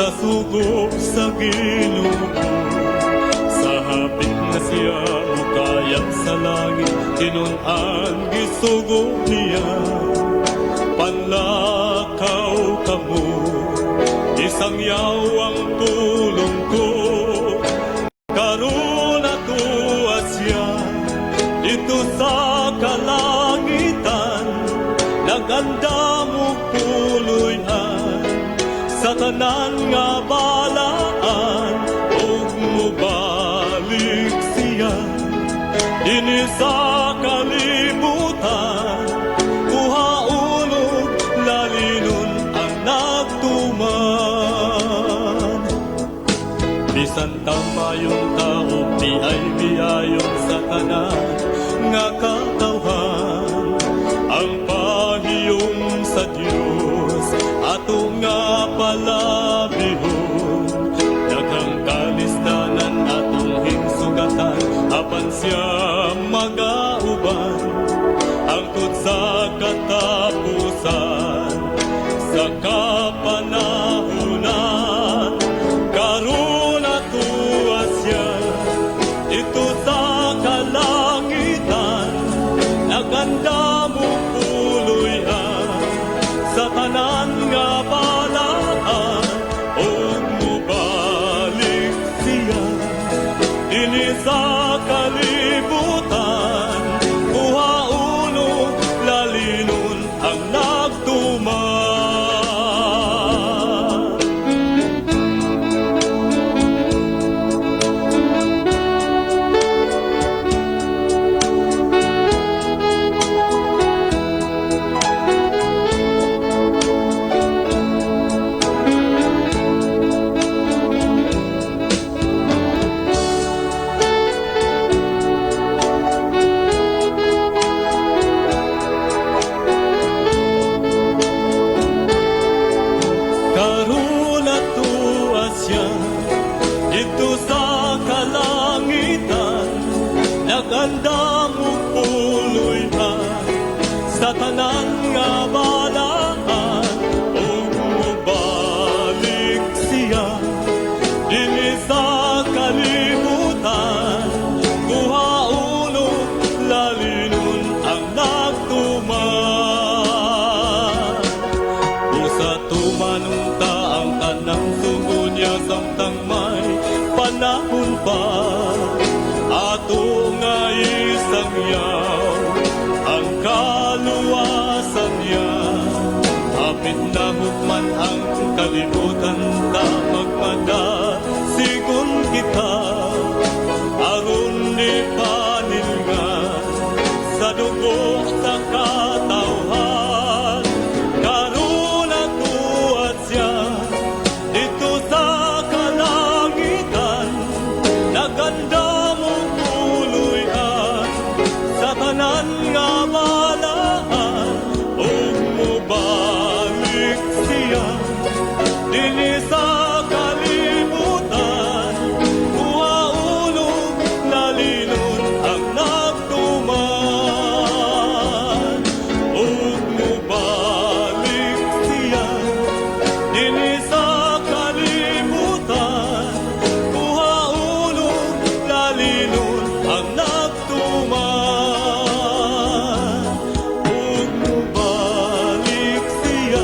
Sa sugo sa Ginoo. Sa hapit na siya mukayab sa langit, tinun-an gisugo niya. Panlakaw kamo, isangyaw ang pulong ko. Karon atua siya didto sa kalangitan, nagandam og puloy-an sa tanan nga balaan, ug mobalik siya dinhi sa kalibutan, kuhaon ug lalinon ang nagtuman. Bisan tamayon tao, biay-biayon sa tanan nga katawhan, ang pahiyom sa Dios ato nga palabihon. Daghang kalisdanan atong hingsugatan, apan siya magauban hangtod sa katapusan sa kapanahunan. Karon atua siya didto sa kalangitan, nagandam og puloy-an sa tanan nga balaan, ug mobalik siya dinhi sa kalibutan, kuhaon ug lalinon ang nagtuman. Karon atua siya didto sa kalangitan, nagandam og puloy-an sa tanan nga balaan, ug mobalik siya dinhi sa kalibutan, kuhaon ug lalinon ang nagtuman. Busa tumanon ta ang tanang sugo niya samtang may panahon pa, ato nga isangyaw ang kaluwasan niya. Hapit na hukman ang kalibutan ta, magmada sigon kita, aron di panilngan sa dugo sa katawhan. Karon atua siya didto sa kalangitan, nagandam og puloy-an sa tanan nga balaan, ug mobalik siya dinhi sa kalibutan, kuhaon ug lalinon ang nagtuman, ug mobalik siya dinhi sa kalibutan, kuhaon ug lalinon ang nagtuman, ug mobalik siya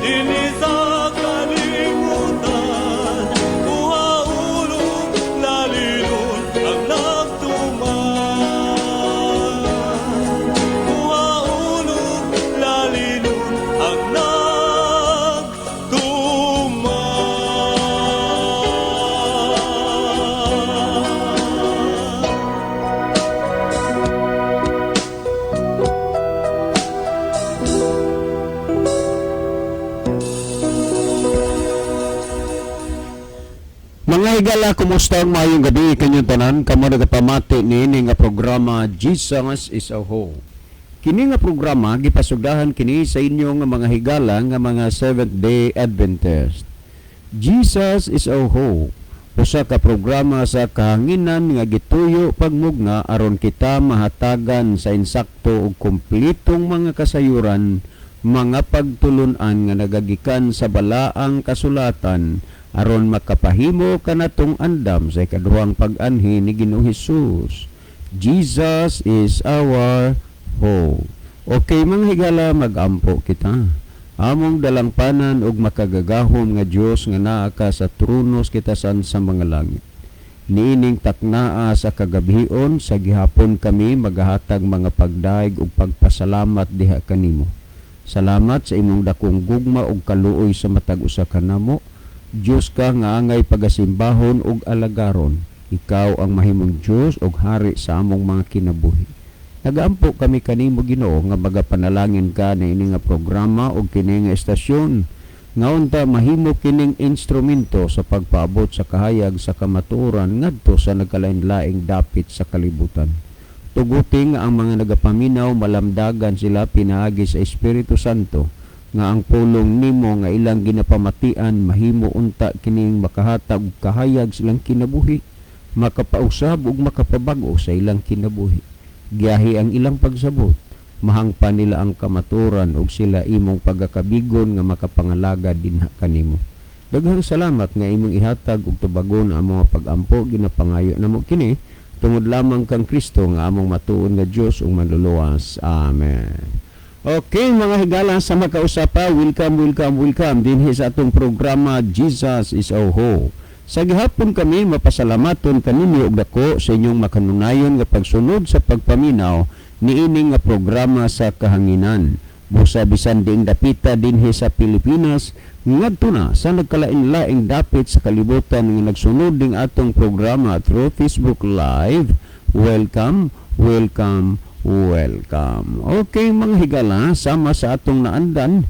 dinhi sa kalibutan, kuhaon ug lalinon ang nagtuman, kuhaon ug lalinon ang nagtuman. Mga higala, kumusta ang maayong gabi kanyong tanan? Kamo nagapamati niini nga programa, Jesus is a Hope. Kini nga programa gipasudahan kini sa inyong mga higala nga mga Seventh Day Adventist. Jesus is a Hope. Usa ka programa sa kahanginan nga gituyo pagmugna aron kita mahatagan sa insakto ug kumpletong mga kasayuran. Mga pagtulun-an nga nagagikan sa balaang kasulatan aron makapahimo kanatong andam sa ikaduhang pag-anhi ni Ginoong Hesus. Jesus is our hope. Okay, mga higala, magampo kita. Among dalangpanan ug makagagahom nga Dios nga naa ka sa trono sa kitasan sa mga langit. Niining taknaa sa kagabhion, sa gihapon kami magahatag mga pagdaig ug pagpasalamat diha kanimo. Salamat sa imong dakong gugma ug kaluoy sa matag usa kanamo. Dios ka nga angay pagasimbahon ug alagaron. Ikaw ang mahimong Dios ug hari sa among mga kinabuhi. Nagaampo kami kanimo, Ginoo, nga magapanalangin ka niini nga programa ug kini nga estasyon nga unta mahimo kining instrumento sa pagpaabot sa kahayag sa kamatuoran ngadto sa nagkalain-laing dapit sa kalibutan. Tuguti nga ang mga nagapaminaw malamdagan sila pinaagi sa Espiritu Santo nga ang pulong nimo nga ilang ginapamatian mahimo unta kining makahatag og kahayag sa ilang kinabuhi, makapausab ug makapabag-o sa ilang kinabuhi. Giyahi ang ilang pagsabot, mahangpan nila ang kamatuoran ug sila imong pagakabigon nga makapangalagad dinha kanimo. Daghang salamat nga imong ihatag og tubagon ang mga pag-ampo. Ginapangayo namo kini tungod lamang kang Kristo nga among matuod nga Dios ug manluluwas. Amen. Okay, mga higala, sa makausapa, welcome, welcome, welcome dinhi sa atong programa Jesus is Our Hope. Sa gihapon kami mapasalamaton kaninyo og dako sa inyong makanunayon nga pagsunod sa pagpaminaw niini nga programa sa kahanginan. Busa bisan diing dapita dinhi sa Pilipinas ngadto na sa nagkalain-laing dapit sa kalibutan nga nagsunod ning atong programa through Facebook Live. Welcome, welcome, welcome. Okay, mga higala, sama sa atong naandan,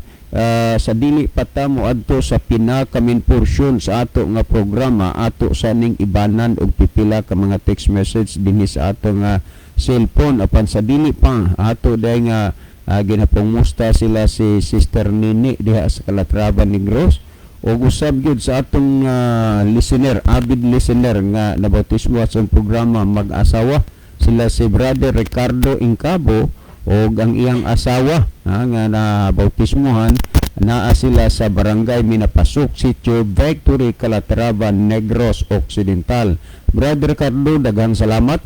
sa dili pa ta moadto sa pinaka-main portion sa ato nga programa, ato sa ning ibanan og pipila ka mga text message dinhi sa ato nga cellphone. Apan sa dili pa ato dahil nga ginapungmusta sila si Sister Nini diha sa Calatrava, Negros, ug usab gyud sa atong listener, avid listener nga nabautismo sa programa, mag-asawa sila si Brother Ricardo Incabo ug ang iyang asawa ha, nga nabautismohan. Naa sila sa Barangay Minapasok, Sitio Victory, Calatrava, Negros Occidental. Brother Ricardo, daghang salamat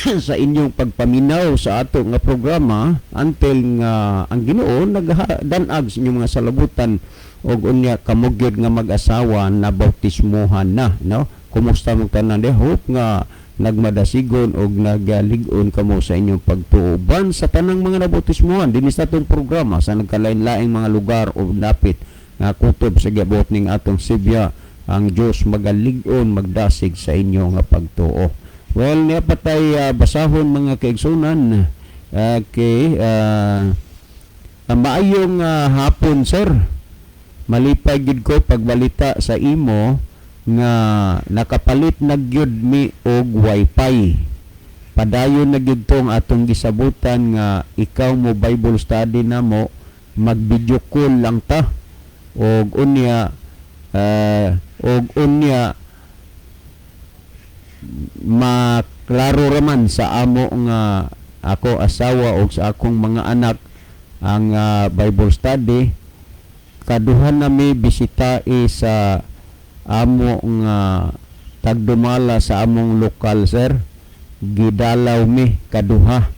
sa inyong pagpaminaw sa ato nga programa until nga ang Ginoo nagdanag sa inyong mga salabutan og unya kamo gyud nga mag-asawa na bautismohan na, no? Kumusta mong tanan de? Hope nga nagmadasigon og nagalig-on kamo sa inyong pagtuo. Sa tanang mga nabautismohan dinhi sa atong programa sa nagkalain-laing mga lugar o dapit nga kutob sa giabot ning atong Sibya, ang Dios magalig-on, magdasig sa inyo nga pagtuo. Well, niya patay basahon, mga kaigsunan. Okay, maayong hapon, sir. Malipay gid ko pagbalita sa imo nga nakapalit na gyud mi og wifi. Padayon na gyud tong atong gisabutan nga ikaw mo Bible study namo, mag video call lang ta. Og unya maklaro raman sa amo nga ako asawa o sa akong mga anak ang Bible study. Kaduhan nami bisitae sa amo nga tagdumala sa among lokal, sir. Gidalaw mi kaduha.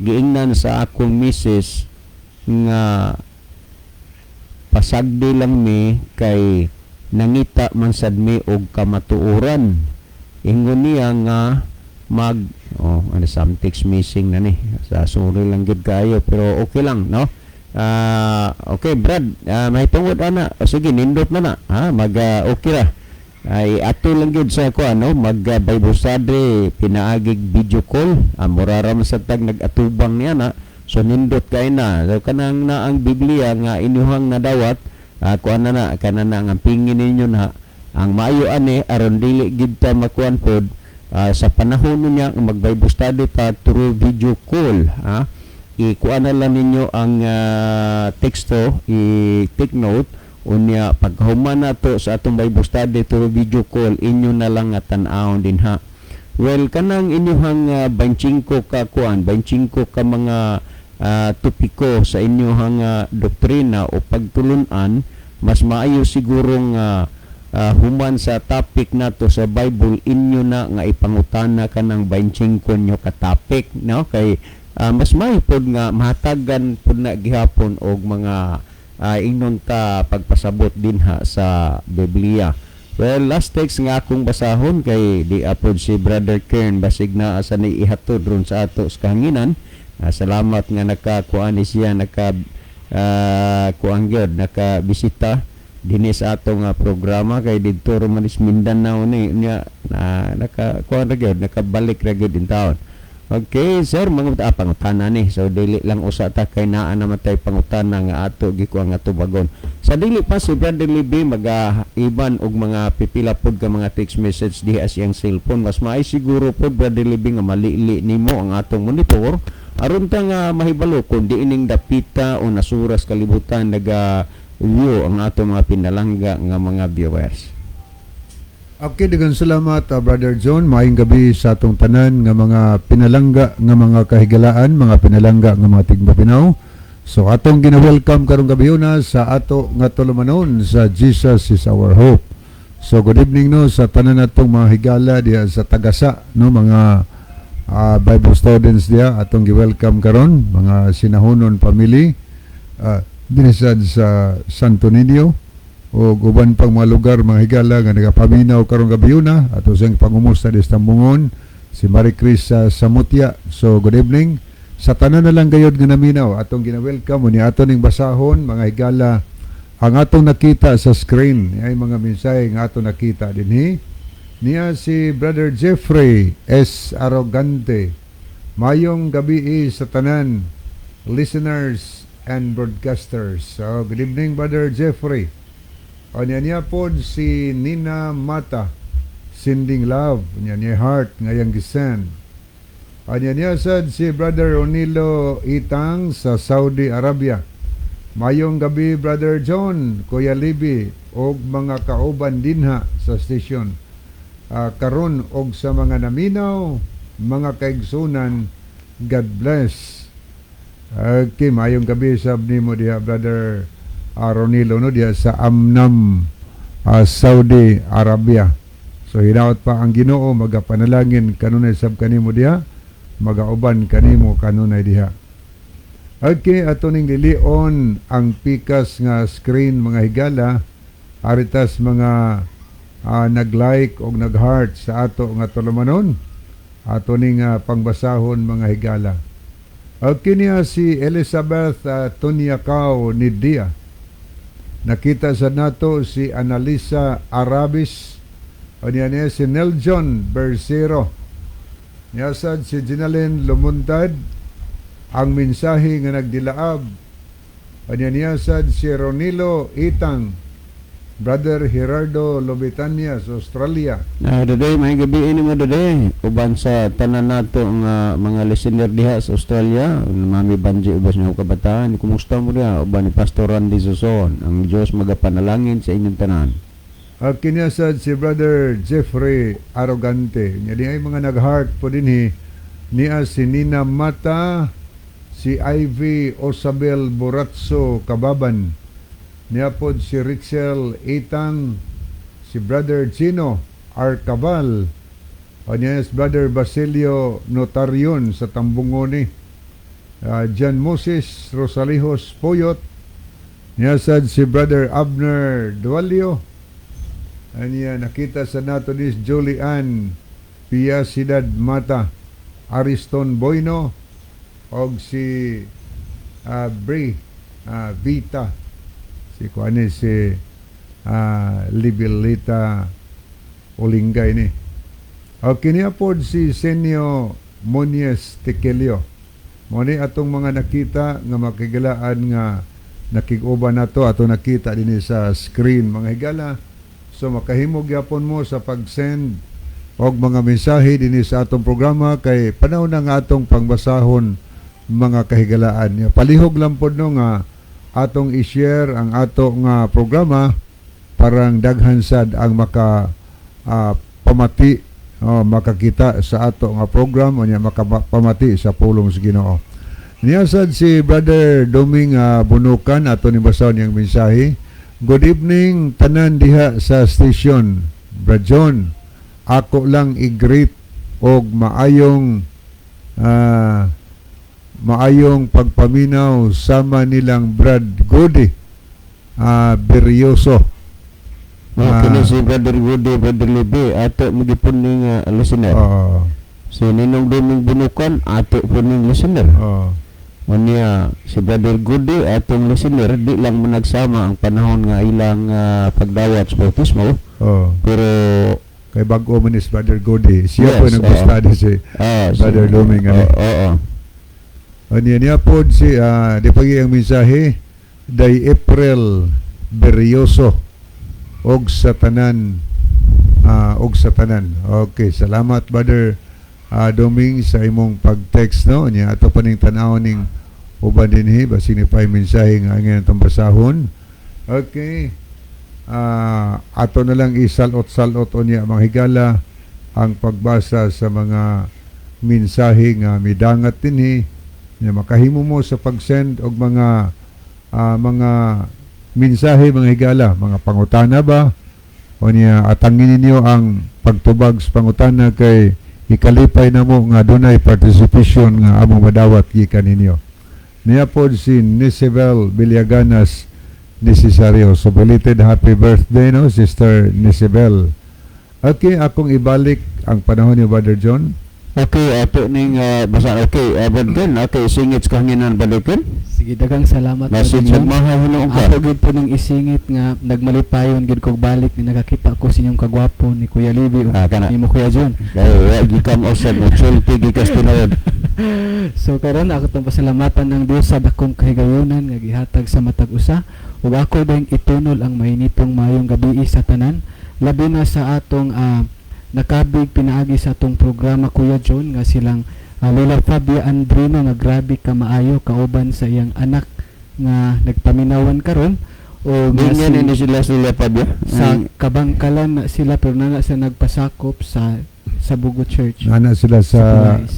Giingnan sa akong misis nga pasagdi lang mi kay nangita man sad mi og kamatuoran. Ingon niya nga mag, oh, ano, some text missing na ni sa, sorry lang gid kayo, pero okay lang, no? Ah, okay, Brad, may tungod ana. O, sige, nindot na na ha, mag okay ra ay ato lang gyud sa ko ano, mag Bible study pinaagig video call. Mura ra man sa tag nag-atubang niya na, so nindot kay na. So kanang na ang Biblia nga inyuhang nadawat, kuan na na kana na ang pingin ninyo na ang maayo ani aron dili gid ta makuan pod sa panahon niya nga mag Bible study pa through video call, ha, ikuan na lang ninyo ang teksto, i-take note. Unya pagkahuman nato sa atong Bible study through video call, inyo na lang nga tan-awon din ha. Well, kanang inyuhang 25 ka kuan, 25 ka mga topiko sa inyong doktrina o pagtulunan. Mas maayo siguro nga human sa topic nato sa Bible, inyo na nga ipangutana kanang 25 nyo ka topic, no, kay mas maayo pod nga mahatagan pod na gihapon og mga ingnon ta pagpasabot dinha sa Biblia. Well, last text nga akong basahon kay di apod si Brother Kern, basig na asa ni ihatod ron sa ato sa kahanginan. Salamat nga nakakuan ni siya, naka kuan gyud, nakabisita dinhi sa atong programa kay didto ra man is Mindanao ni niya na naka kuan ra gyud, nakabalik ra gyud in taon. Okay, sir, mga pangutana ni. So dili lang usa ta kay naa naman tay pangutana nga ato gikuha nga tubagon. Sa dili pa si Brother Libby maga-iban og mga pipila pod ka mga text message diha sa iyang cellphone. Mas maay siguro pod, Brother Libby, nga malili nimo ang atong monitor aron ta nga mahibalo kung di ining dapita o nasuras kalibutan naga view ang atong mga pinalangga nga mga viewers. Okay, daghang salamat, Brother John. Maayong gabi sa atong tanan nga mga pinalangga nga mga kahigalaan, mga pinalangga nga mga tigmapinaw. So atong gina-welcome karong gabi na sa ato nga tulumanon sa Jesus is Our Hope. So good evening, no, sa tanan natong mga higala diha sa Tagasa, no, mga Bible students diha atong gi-welcome karon, mga Sinahonon family dinhi sad sa Santo Niño o uban pang mga lugar, mga higala nga nagapaminaw karong gabi na ato siyang pangumusta di sa Tambungon, si Marie Chris sa Samutya. So good evening sa tanan na lang gayod nga naminaw, atong gina-welcome ni ato ning basahon, mga higala, ang atong nakita sa screen ay mga mensahe nga atong nakita dinhi. Niya si Brother Jeffrey S. Arrogante: "Mayong gabi sa tanan listeners and broadcasters." So good evening, Brother Jeffrey. O niya niya pod si Nina Mata, sending love, niya niya heart ngayang gisend. O niya niya sad si Brother Onilo Itang sa Saudi Arabia: "Mayong gabi, Brother John, Kuya Libby og mga kauban dinha sa station. Karon og sa mga naminaw, mga kaigsunan, God bless." Okay, mayong gabi sab nimo diha, Brother Ronilo, no, diha sa Amnam, Saudi Arabia. So hinaot pa ang Ginoo magapanalangin kanunay sab kanimo diha, magauban kanimo kanunay diha. Okay, ato ning lilion ang pikas nga screen, mga higala, aritas mga nag-like og nag-heart sa ato nga tulumanon. Ato ning pangbasahon, mga higala. Okay niya si Elizabeth Tunyakaw ni Dia. Nakita sa nato si Analisa Arabis. O niya niya si Neljon Bersero. Niya sad si Ginalyn Lumuntad. Ang mensahe nga nagdilaab. O niya niya sad si Ronilo Itang. Brother Gerardo Lobitania sa Australia. Dade, may gabi ini mo, Dade. Uban sa tanan nato nga mga listener diha sa Australia, Mami Banji ubos niyo kabataan. Kumusta mo diha? Uban ni Pastor Randy Suson. Ang Dios magapanalangin sa inyong tanan. At kanya sad si Brother Jeffrey Arrogante. Nya di ay mga nag-heart po dinhi niya si Nina Mata, si Ivy Osabel Boratso Kababan. Niya pod si Richel Itang, si Brother Gino Arcabal. O niya si Brother Basilio Notarion sa Tambungoni. John Moses Rosalijos Poyot. Niya sad si Brother Abner Dualio. Anya nakita sa nato ni Julian Pia Sidad Mata, Ariston Boyno og si Bri Vita, si kuani si Libilita Olingay ni. O kini pod si Senyo Monies Tekelio. Mo ni atong mga nakita nga makigalaan nga nakig-uban nato, ato nakita dinhi sa screen, mga higala. So makahimo gyapon mo sa pag-send og mga mensahe dinhi sa atong programa kay panahon na nga atong pangbasahon, mga kahigalaan. Palihog lang pod, no, nga atong i-share ang ato nga programa parang daghan sad ang maka pamati oh, makakita sa ato nga program unya makapamati sa pulong sa Ginoo. Niya sad si Brother Doming Bunukan, ato ni basahon niyang mensahe. "Good evening tanan diha sa station. Brad John, ako lang i-greet og maayong pagpaminaw sama nilang Brad Gody Berioso." Mga kini si Brother Goody, Brother Libi, ato magipon ning listener. Si Ninong Doming Bunukan, ato po ning listener. Unya, si Brother Goody, atong listener, di lang mo nagsama ang panahon nga ilang pagdawat sa bautismo, pero Kay bago man is Brother Gody. Siya po nag-study si Brother Doming, ano? Oo. Anya niya po si di pagi ang mensahe day April Berioso og sa tanan. Okay, salamat, Brother Doming, sa imong pag-text, no. Nya ato pa ning tan-awon ning uban dinhi basin ni pay mensahe nga ang atong basahon. Okay. Ato na lang isalot-salot unya, mga higala, ang pagbasa sa mga mensahe nga midangat dinhi nga makahimo mo sa pag-send og mga mensahe, mga higala, mga pangutana ba o niya, atangin ninyo ang pagtubag sa pangutana kay ikalipay na mo nga dunay participation nga among madawat gikan ninyo. Niya pod si Nisibel Villaganas Necesario. So belated happy birthday, no, Sister Nisibel. Okay, akong ibalik ang panahon ni Brother John. Okay, ato ning basa okay, Brother, okay, singit sa kahanginan, Brother Ken. Sige, daghang salamat, Brother Nasib John. nagmahaw hinuon ka. Ako gid po ning isingit nga nagmalipayon gid kog balik ni nakakita ko sa inyong kagwapo ni Kuya Libby ug Ah, kana. nimo, Kuya John. Kay wa gikam usab mo sulti gikas tinuod. So karon ako tong pasalamatan ang Dios sa dakong kahigayunan nga gihatag sa matag usa ug ako din itunol ang mainitong maayong gabi sa tanan, labi na sa atong nakabig pinaagi sa atong programa, Kuya John, nga silang Lola Fabia Andrino nga grabe ka maayo kauban sa iyang anak nga nagpaminawan karon o nga Ganyan ni sila sila pa ba? Sa Kabangkalan na sila pero nana sila nagpasakop sa Bugo Church. Ana sila sa Sa Pinays.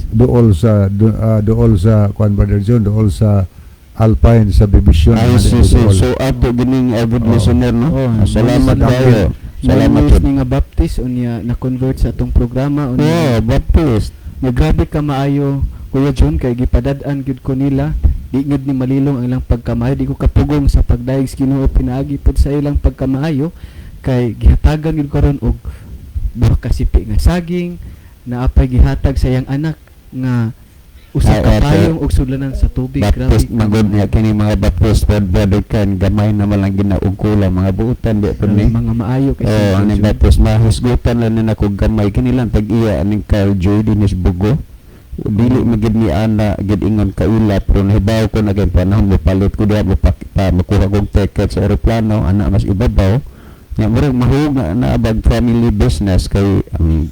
Dool sa kuan, Brother John, dool sa Alpine Subdivision. Ay, Ana si, dito si, dool. so ato gining good Oo. listener, no? Oo, Salamat salamat. kayo. Salamat Years jud. ni nga Baptist unya na convert sa atong programa unya. Oh, Baptist. Nga grabe ka maayo, Kuya John, kay gipadad-an gyud ko nila. Di gyud ni malilong ang ilang pagkamaayo. Di ko kapugong sa pagdayeg sa Ginoo pinaagi pod sa ilang pagkamaayo kay gihatagan gyud karon og duha ka sipi nga saging, naapay gihatag sa iyang anak nga usa Ay, ka ate. payong og sudlanan sa tubig. Grabe Baptist ka magod maayo. niya kini mga Baptist, Brother Ken, gamay naman lang ginaugkula mga buutan di po ni. Grabe, mga maayo kay Oh, Kuya ang John. Baptist mahisgutan lang ni nako gamay kini lang tag iya aning Kyle Joy dinis Bugo. Dili magid ni ana gid ingon kaila pero nahibaw ko na kay panahon mo palit ko diha mo pa, pa makuha kog ticket sa eroplano ana mas ibabaw. Nya murag mahug na naabag family business kay ang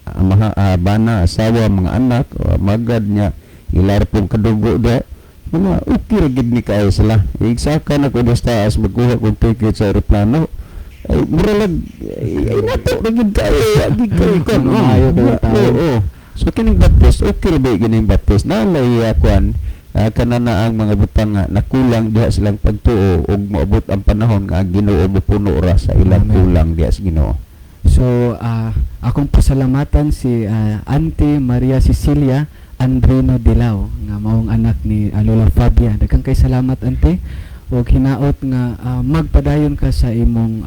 ang mga bana, asawa, mga anak, o, magad niya ilar pong kadugo diha. Mga okay ra gid ni kaayo sila. Igsaka na ko sa taas magkuha kog ticket sa eroplano. Ay, mura lang, ay, nato ra gid kaayo, wa gid kayo kon. Mga maayo kayo tao. Oo. So kining Baptist, okay ra ba kining Baptist? Nalay kuan kana na ang mga butang nga nakulang diha silang pagtuo ug moabot ang panahon nga ang Ginoo mopuno ra sa ilang Amen. kulang diha sa Ginoo. So, akong pasalamatan si Auntie Maria Cecilia Andrino Dilao nga maong anak ni Lola Fabia. Daghang kay salamat, Auntie. Ug hinaot nga magpadayon ka sa imong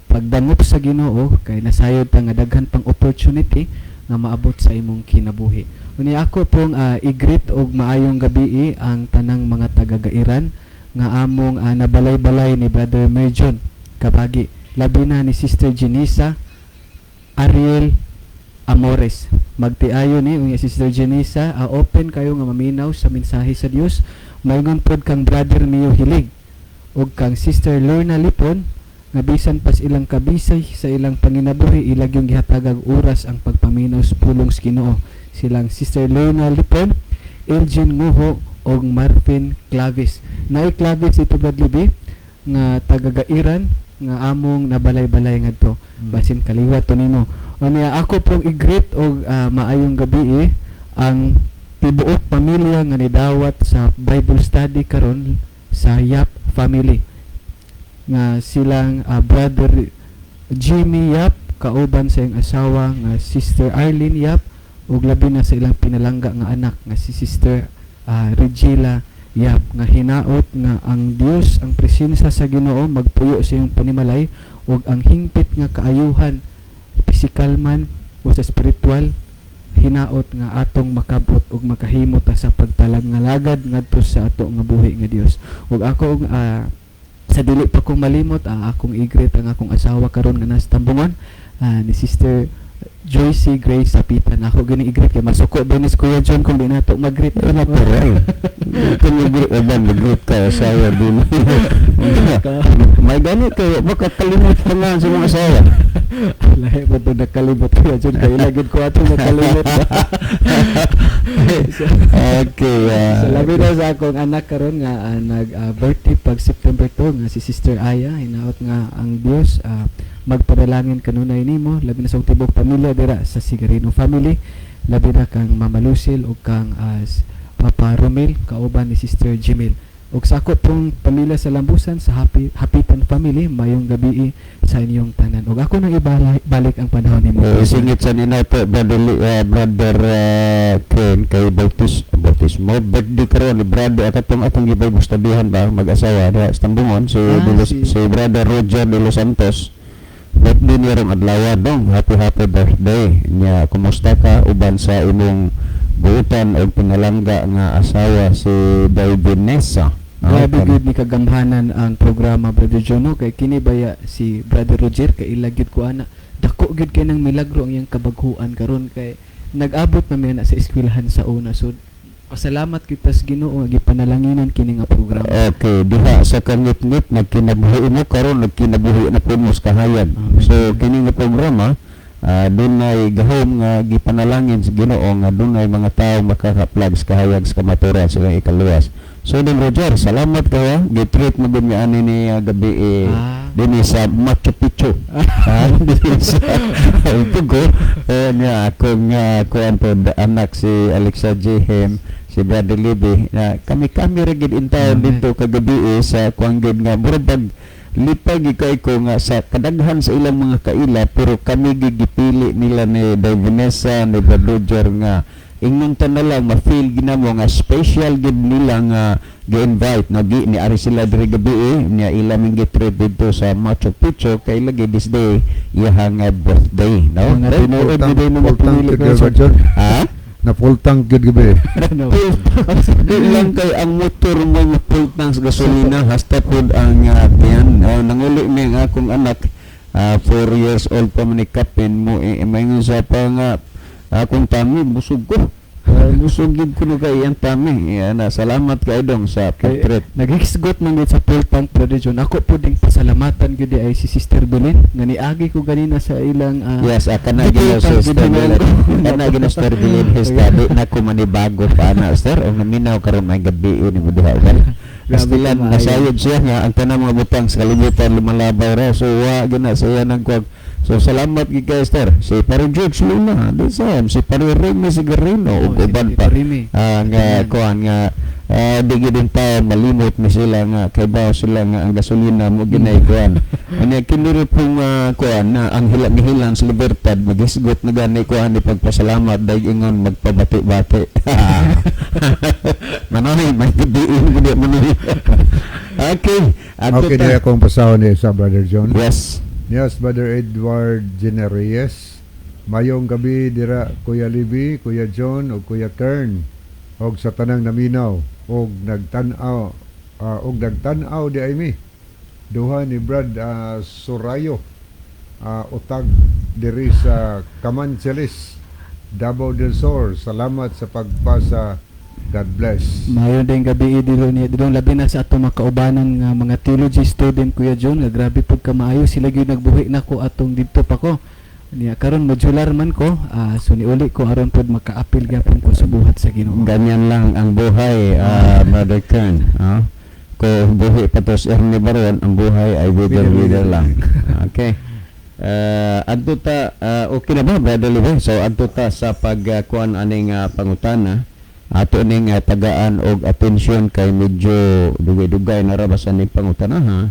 pagdangop sa Ginoo kay nasayod ta nga daghan pang opportunity nga maabot sa imong kinabuhi. Unya ako pong i-greet og maayong gabi ang tanang mga taga-Gairan nga among nabalay-balay ni Brother Merjon Kabagi, labi na ni Sister Genisa Ariel Amores. Magtiayo ni unya Sister Genisa, open kayo nga maminaw sa mensahe sa Dios. Maingon pod kang Brother Mio Hilig ug kang Sister Lorna Lipon nga bisan pas ilang kabisay sa ilang panginabuhi ilag yung gihatagag oras ang pagpaminaw sa pulong sa Ginoo. Silang Sister Lorna Lipon, Elgin Nguho ug Marvin Clavis. Naay Clavis ito, Brad Libby, nga taga-Gairan nga among nabalay-balay ngadto. Basin kaliwat to nimo. Unya ako pong i-greet og maayong gabi ang tibuok pamilya nga nidawat sa Bible study karon sa Yap family nga silang Brother Jimmy Yap kauban sa iyang asawa nga Sister Arlene Yap ug labi na sa ilang pinalangga nga anak nga si Sister Regila Yap, nga hinaot nga ang Dios, ang presensya sa Ginoo, magpuyo sa iyong panimalay ug ang hingpit nga kaayuhan, pisikal man o sa spiritual, hinaot nga atong makabot ug makahimo ta sa pagtalag nga lagad ngadto sa ato nga buhi nga Dios. Ug ako sa dili pa ko malimot, akong i-greet ang akong asawa karon nga nasa Tambungon, ni Sister Joycey Grace Sapitan. Ako gani i-greet kay masuko ba ni si Kuya John kung di nato mag-greet. Eh, natural. Kung mag-greet, uban, mag-greet ka, asawa din. May ganit kayo, baka kalimot pa nga sa mga asawa. Lahi mo to nakalimot, Kuya John, kay ilagid ko ato nakalimot. Okay. So labi na sa akong anak karon nga nag birthday pag September 2 nga si Sister Aya, hinaot nga ang Dios magpadalangin kanunay nimo, labi na sa akong tibuok pamilya dira sa Sigarino family, labi na kang Mama Lucille ug kang Papa Romel kauban ni Sister Jimil, ug sa ako pong pamilya sa Lambusan, sa Happy Hapitan family. Mayong gabi sa inyong tanan ug ako nang ibalik ang panahon nimo. Eh, singit sa nina to, Brother, Brother Ken, kay bautismo, birthday karon ni Brother, at atong atong gibible studyhan ba, mag-asawa, diha sa Tambungon, si, si Brother Roger de Los Santos, birthday niya rong adlaw dong, happy happy birthday. Niya, kumusta ka, uban sa imong buutan o pinalangga nga asawa si Davidnessa. Grabe gud ni kagamhanan ang programa, Brother John, no? Kay kini baya si Brother Roger, kay ila gyud ko ana, dako gyud kay nang milagro ang iyang kabaghuan karon kay nag-abot na mi ana sa eskwelahan sa una. So pasalamat kita sa Ginoo nga gipanalanginan kini nga programa. Okay, diha sa kangitngit nagkinabuhi mo karon, nagkinabuhi na po mo sa kahayag. Amen. So kini nga programa, dunay gahom nga gipanalangin sa Ginoo nga dunay mga tao makaka-plug sa kahayag sa kamatuoran sa ilang ikaluwas. So din Roger, salamat kayo. Gitreat mo gud nga ani ni gabi eh, dinhi sa Machu Picchu. Dinhi sa Tugo. Eh, nga akong kuan po anak si Alexa Jehem, si Brother Libby na kami-kami ra gid intawn Amen. dito kagabi eh, sa kuan gid nga murag pag lipag kay ko nga sa kadaghan sa ilang mga kaila, pero kami gid gipili nila ni Day Vanessa, ni Brother Roger, nga ingon ta na lang ma-feel ginamo nga special gid nila nga gi-invite no gi ni ari sila diri gabi eh, niya ila ming gi-treat dito sa Machu Picchu kay lagi this day iyahang nga birthday, no? Mga tinuod ni day mga Full tank pinili gyud ko kay Roger. Ha. Na full tank gyud gabi. No. Di lang kay ang motor mo nga full tank sa gasolina hasta pod ang tiyan. Oh, nanguli mi ang akong anak, 4 years old pa man ni kapin mo eh, maingon sa pa nga akong tummy busog ko. Busog gid ko no kay iyang tummy. Yan na, salamat kay dong sa Kay, pag-treat. naghisgot man gid sa full tank, Brother John. Ako po ding pasalamatan gyud ay si Sister Belin nga niagi ko ganina sa ilang Yes, kana Di gino full tank Sister gid Bilin. na. Kana gino Sister Bilin hesta di na ko manibago pa na sir. Og naminaw karon may gabi ni mo diha. Kastilan Grabe ka, maayo. nasayod siya nga ang tanang mga butang sa kalibutan lumalabaw ra. So wa gina sa iya nagkwag. So salamat gid kay Esther. Si Pare George Luna, di sa si Pare Remy Sigarino Oh, ug si uban Tito pa. Remy. Nga Ayan. kuan nga di gid din tayo malimot ni sila nga kay bawo sila nga ang gasolina mo ginay kuan. Anya kini pong kuan na ang hila gihilan sa Libertad magisgot na gani kuan ni pagpasalamat dahil ingon magpabati-bati. Manoy may diin gud manoy. Okay. Adto Okay, ta. di akong pasahon ni sa Brother John. Yes. Yes, Brother Edward Generes. Mayong gabi dira Kuya Libby, Kuya John ug Kuya Kern og sa tanang naminaw og nagtan-aw og nagtan-aw di ay mi. Duha ni Brad Surayo utag diri sa Camancheles, Davao del Sur. Salamat sa pagpasa. God bless. Mayo din gabi dilo ni dilo, labi na sa atong mga kaubanan nga mga theology student, Kuya John, nga grabe pud kamaayo sila gyud nagbuhi nako atong didto pa ko. Niya karon modular man ko, so niuli ko aron pud makaapil gyapon ko sa buhat sa Ginoo. Ganyan lang ang buhay, Brother Kern. Ah? Kung buhi pa to si Ernie Baron, ang buhay ay wither-wither lang. Okay. Adto ta, okay na ba, Brother Libre? So, adto ta sa pagkuan aning pangutana. Ato ning tagaan og atensyon kay medyo dugay-dugay na ra basta ni pangutana, ha.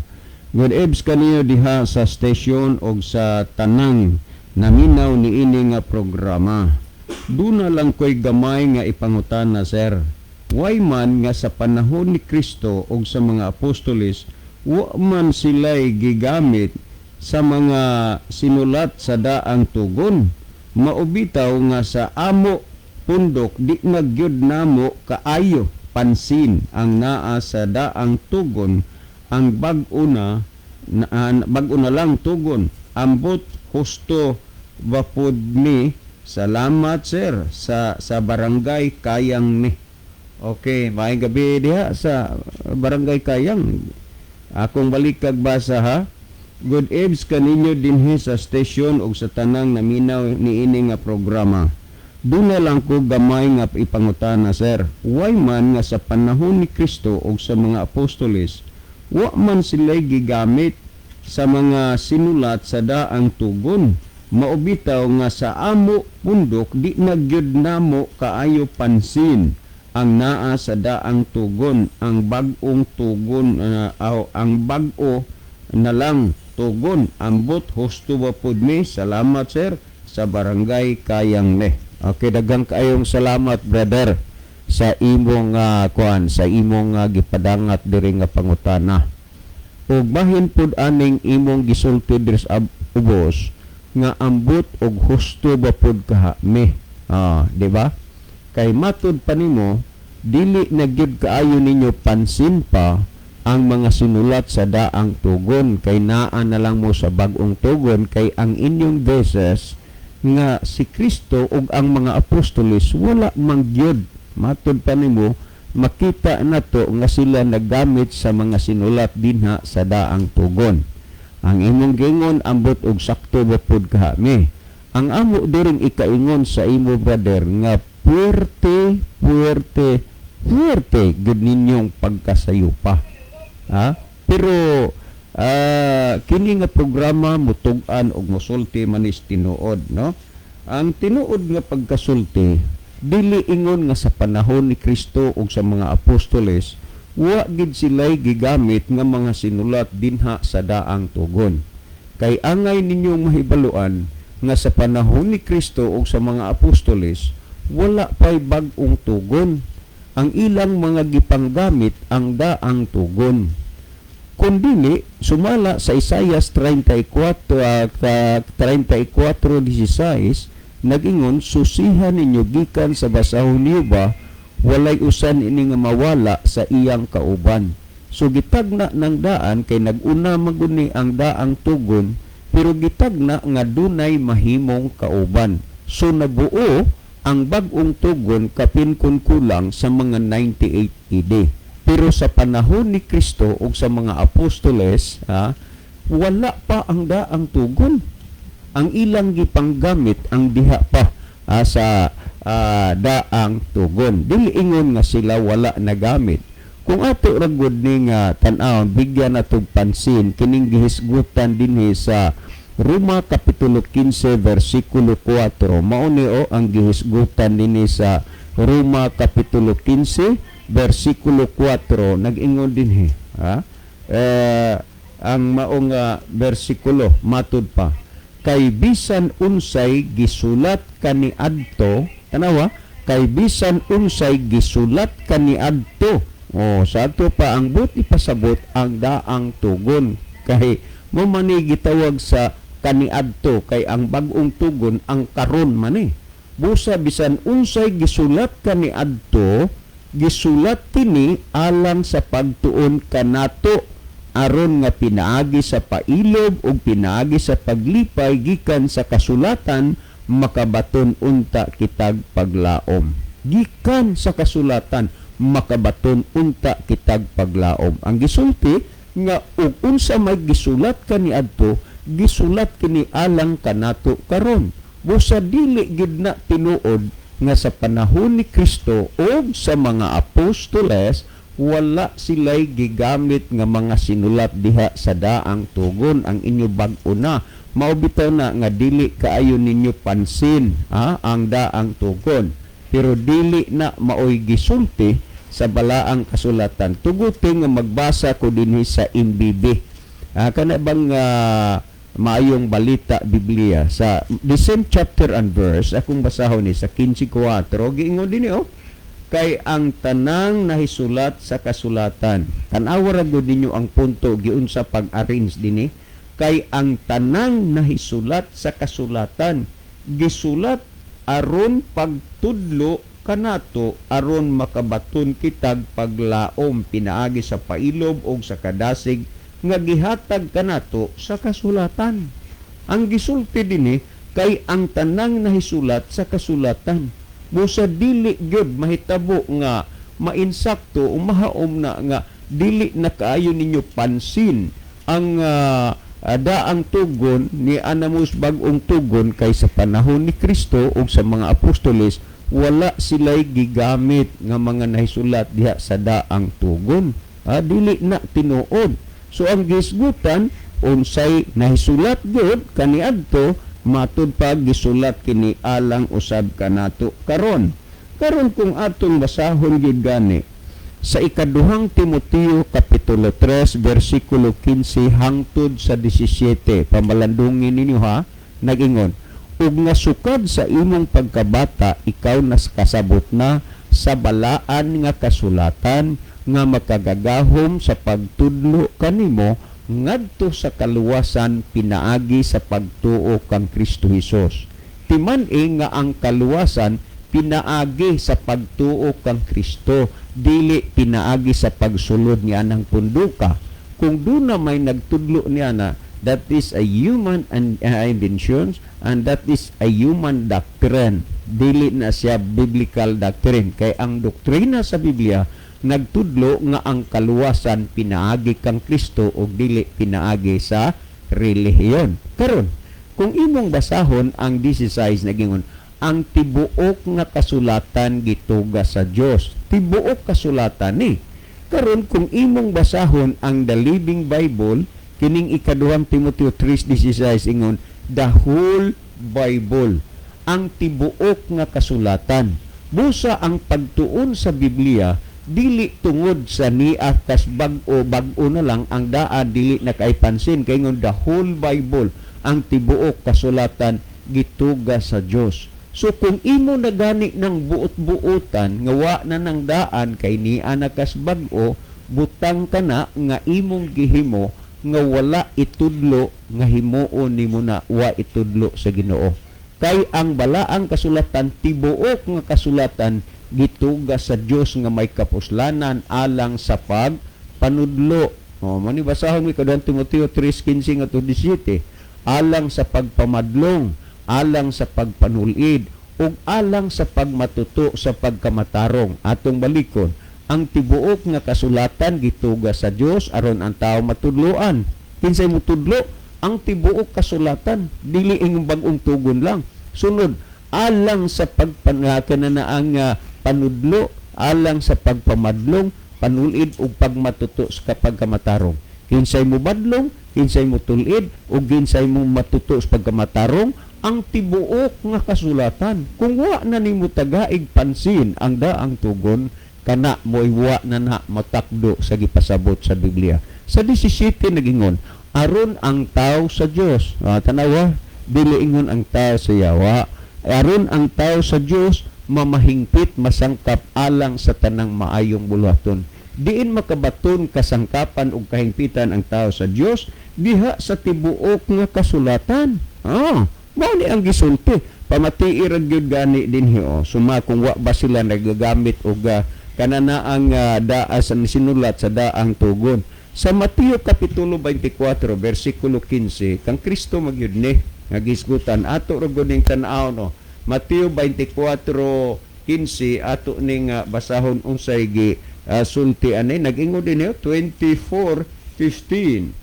Good eves kaniyo diha sa station og sa tanang naminaw niini nga programa. Duna lang ko'y gamay nga ipangutana, sir. Why man nga sa panahon ni Kristo og sa mga apostoles, wa man sila'y gigamit sa mga sinulat sa daang tugon? Mao bitaw nga sa amo pundok di na gyud namo kaayo pansin ang naa sa daang tugon, ang bag-o na, na bag-o na lang tugon. Ambot husto ba pod ni? Salamat, sir, sa Barangay Kayang ni. Okay, maayong gabi diha sa Barangay Kayang. Akong balikag basa, ha. Good eves kaninyo dinhi sa station ug sa tanang naminaw niini nga programa. Duna lang ko gamay nga ipangutana, sir. Why man nga sa panahon ni Kristo ug sa mga apostoles, wa man sila'y gigamit sa mga sinulat sa daang tugon? Mao bitaw nga sa amo pundok di na gyud namo kaayo pansin ang naa sa daang tugon, ang bag-ong tugon, ang bag-o na lang tugon. Ambot husto ba pud ni? Salamat, sir, sa Barangay Kayang ni. Okay, daghang kaayong salamat, brother, sa imong kuan, sa imong gipadangat diri nga pangutana. Ug bahin pud aning imong gisulti diri sa ubos nga ambot og husto ba pud kaha mi. Ah, di ba? Kay matud pa nimo, dili na gyud kaayo ninyo pansin pa ang mga sinulat sa daang tugon kay naa na lang mo sa bag-ong tugon, kay ang inyong beses nga si Kristo ug ang mga apostoles wala man gyud, matud pa nimo, makita nato nga sila naggamit sa mga sinulat dinha sa daang tugon. Ang imong gingon, ambot og sakto ba pud kaha mi. Ang amo diring ikaingon sa imo, brother, nga puwerte, puwerte, puwerte gud ninyong pagkasayupa. Ha? Pero kini nga programa mutug-an og mosulti manis tinuod, no? Ang tinuod nga pagkasulti, dili ingon nga sa panahon ni Kristo ug sa mga apostoles wa gid sila'y gigamit nga mga sinulat dinha sa daang tugon. Kay angay ninyong mahibaluan nga sa panahon ni Kristo ug sa mga apostoles wala pa'y bag-ong tugon. Ang ilang mga gipanggamit ang daang tugon. Kung dili, sumala sa Isaias 34, 34:16, nagingon, "Susihan ninyo gikan sa basahon niyo ba, walay usan ini nga mawala sa iyang kauban." So gitagna ng daan kay nag-una maguni ang daang tugon, pero gitagna nga dunay mahimong kauban. So nabuo ang bag-ong tugon kapin kun kulang sa mga 98 AD. Pero sa panahon ni Kristo ug sa mga apostoles, ha, wala pa ang daang tugon. Ang ilang gipanggamit ang diha pa sa daang tugon. Dili ingon nga sila wala nagamit. Kung ato ra gud ni nga tan-awon, bigyan nato pansin kining gihisgutan dinhi sa Roma kapitulo 15 versikulo 4. Mao ni o ang gihisgutan dinhi sa Roma kapitulo 15 versikulo 4, nag-ingon dinhi, ha? Eh, ang maong bersikulo matud pa, "Kay bisan unsay gisulat kaniadto," tanawa, "kay bisan unsay gisulat kaniadto." Oh, sa ato pa ang buot ipasabot ang daang tugon kay mo man ni gitawag sa kaniadto, kay ang bag-ong tugon ang karon man eh. Busa bisan unsay gisulat kaniadto, gisulat kini alang sa pagtuon kanato, aron nga pinaagi sa pailob ug pinaagi sa paglipay gikan sa kasulatan makabaton unta kitag paglaom. Gikan sa kasulatan makabaton unta kitag paglaom. Ang gisulti nga ug unsa may gisulat kaniadto, gisulat kini alang kanato karon. Busa dili gid na tinuod nga sa panahon ni Kristo o sa mga apostoles wala sila'y gigamit nga mga sinulat diha sa daang tugon. Ang inyo bag-o na, mao bitaw na nga dili kaayo ninyo pansin, ha, ang daang tugon. Pero dili na maoy gisulti sa balaang kasulatan. Tuguti nga magbasa ko dinhi sa MBB. Kana bang Maayong Balita Biblia, sa the same chapter and verse, akong basahon ni sa 15:4, giingon dinhi oh, "Kay ang tanang nahisulat sa kasulatan." Tan-awa ra gud ninyo ang punto, giunsa pag-arrange dinhi. "Kay ang tanang nahisulat sa kasulatan gisulat aron pagtudlo kanato, aron makabaton kitag paglaom pinaagi sa pailob og sa kadasig nga gihatag kanato sa kasulatan." Ang gisulti dinhi, "Kay ang tanang nahisulat sa kasulatan." Busa dili gyud mahitabo nga mainsakto o mahaom na nga dili na kaayo ninyo pansin ang daang tugon ni anamos bag-ong tugon, kay sa panahon ni Kristo ug sa mga apostoles, wala sila'y gigamit nga mga nahisulat diha sa daang tugon. Dili na tinuod. So ang gisgutan, unsay nahisulat gyud kaniadto, matud pa gisulat kini alang usab kanato karon. Karon, kung atong basahon gyud gani sa Ikaduhang Timoteo kapitulo 3 bersikulo 15 hangtod sa 17, pamalandungin ninyo ha, nagingon, "Ug nga sukad sa imong pagkabata ikaw nas kasabot na sa balaan nga kasulatan nga makagagahom sa pagtudlo kanimo ngadto sa kaluwasan pinaagi sa pagtuo kang Kristo Hesus." Timan-i nga ang kaluwasan pinaagi sa pagtuo kang Kristo, dili pinaagi sa pagsulod ni anang punduka. Kung duna may nagtudlo niya na, that is a human and inventions and that is a human doctrine. Dili na siya biblical doctrine, kay ang doktrina sa Biblia nagtudlo nga ang kaluwasan pinaagi kang Kristo ug dili pinaagi sa relihiyon. Karon, kung imong basahon ang 16, nagingon, "Ang tibuok nga kasulatan gituga sa Dios." Tibuok kasulatan ni. Karon, kung imong basahon ang The Living Bible, kining Ikaduhang Timoteo 3:16, ingon, "The whole Bible," ang tibuok nga kasulatan. Busa ang pagtuon sa Biblia dili tungod sa niya kas bag-o, bag-o na lang ang daan, dili na kay pansin, kay ingon, "The whole Bible," ang tibuok kasulatan gituga sa Dios. So kung imo na gani ng buot-buotan nga wa na nang daan kay niya na kas bag-o, butang ka na nga imong gihimo nga wala itudlo nga himuon nimo na wa itudlo sa Ginoo. Kay ang balaang kasulatan, tibuok nga kasulatan gituga sa Dios nga may kapuslanan alang sa pagpanudlo. O, mani basahon mi Ikaduhang Timoteo 3:15 ngadto 17, alang sa pagpamadlong, alang sa pagpanulid, ug alang sa pagmatuto sa pagkamatarong. Atong balikon, ang tibuok nga kasulatan gituga sa Dios aron ang tao matudloan. Kinsay motudlo? Ang tibuok kasulatan, dili ingong bag-ong tugon lang. Sunod, alang sa pagpangakan na ang panudlo, alang sa pagpamadlong, panulid ug pagmatuto sa pagkamatarong. Kinsay mo badlong, kinsay mo tulid, ug kinsay mo matuto sa pagkamatarong? Ang tibuok nga kasulatan. Kung wa na nimo tagaig pansin ang daang tugon, kana mo wa na na matakdo sa gipasabot sa Biblia. Sa 17 nagingon, "Aron ang tao sa Dios." Tanawa, dili ingon ang tao sa yawa. "Aron ang tao sa Dios mamahingpit, masangkap alang sa tanang maayong buluhaton." Diin makabaton kasangkapan ug kahingpitan ang tao sa Dios? Diha sa tibuok nga kasulatan. Mao ni ang gisulti. Pamatii ra gyud gani dinhi oh. Suma kung wa ba sila nagagamit og kanana ang daa sa sinulat sa daang tugon. Sa Mateo kapitulo 24 bersikulo 15, kang Kristo magyud ni nga gisgutan, ato ra gud ning tan-aw no. Mateo 24:15, ato ning basahon unsay gi sulti ani. Nag-ingon din 24:15,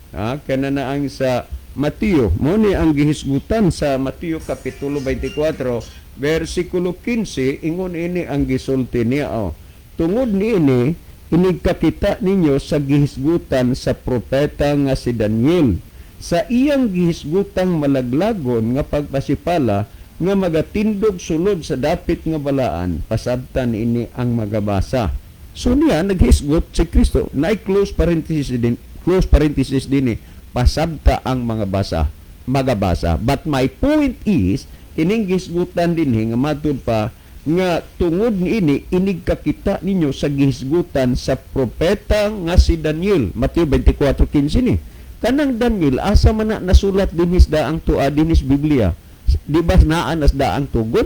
kana na ang sa Mateo, mo ni ang gihisgutan sa Mateo kapitulo 24 bersikulo 15. Ingon ini ang gisulti niya oh. "Tungod niini, inigkakita ninyo sa gihisgutan sa propeta nga si Daniel sa iyang gihisgutang malaglagon nga pagpasipala. Nga magatindog sulod sa dapit nga balaan, pasabtan ini ang magabasa. So niya naghisgot si Kristo na close parenthesis din eh, pasabta ang mga basa magabasa. But my point is, kining gisgutan dinhi nga matud pa nga tungod niini inig kakita ninyo sa gihisgutan sa propeta nga si Daniel, Mateo 24:15 ni. Kanang Daniel, asa man na nasulat dinhi sa daang tua, dinhi sa Biblia? Di ba naa na sa daang tugon?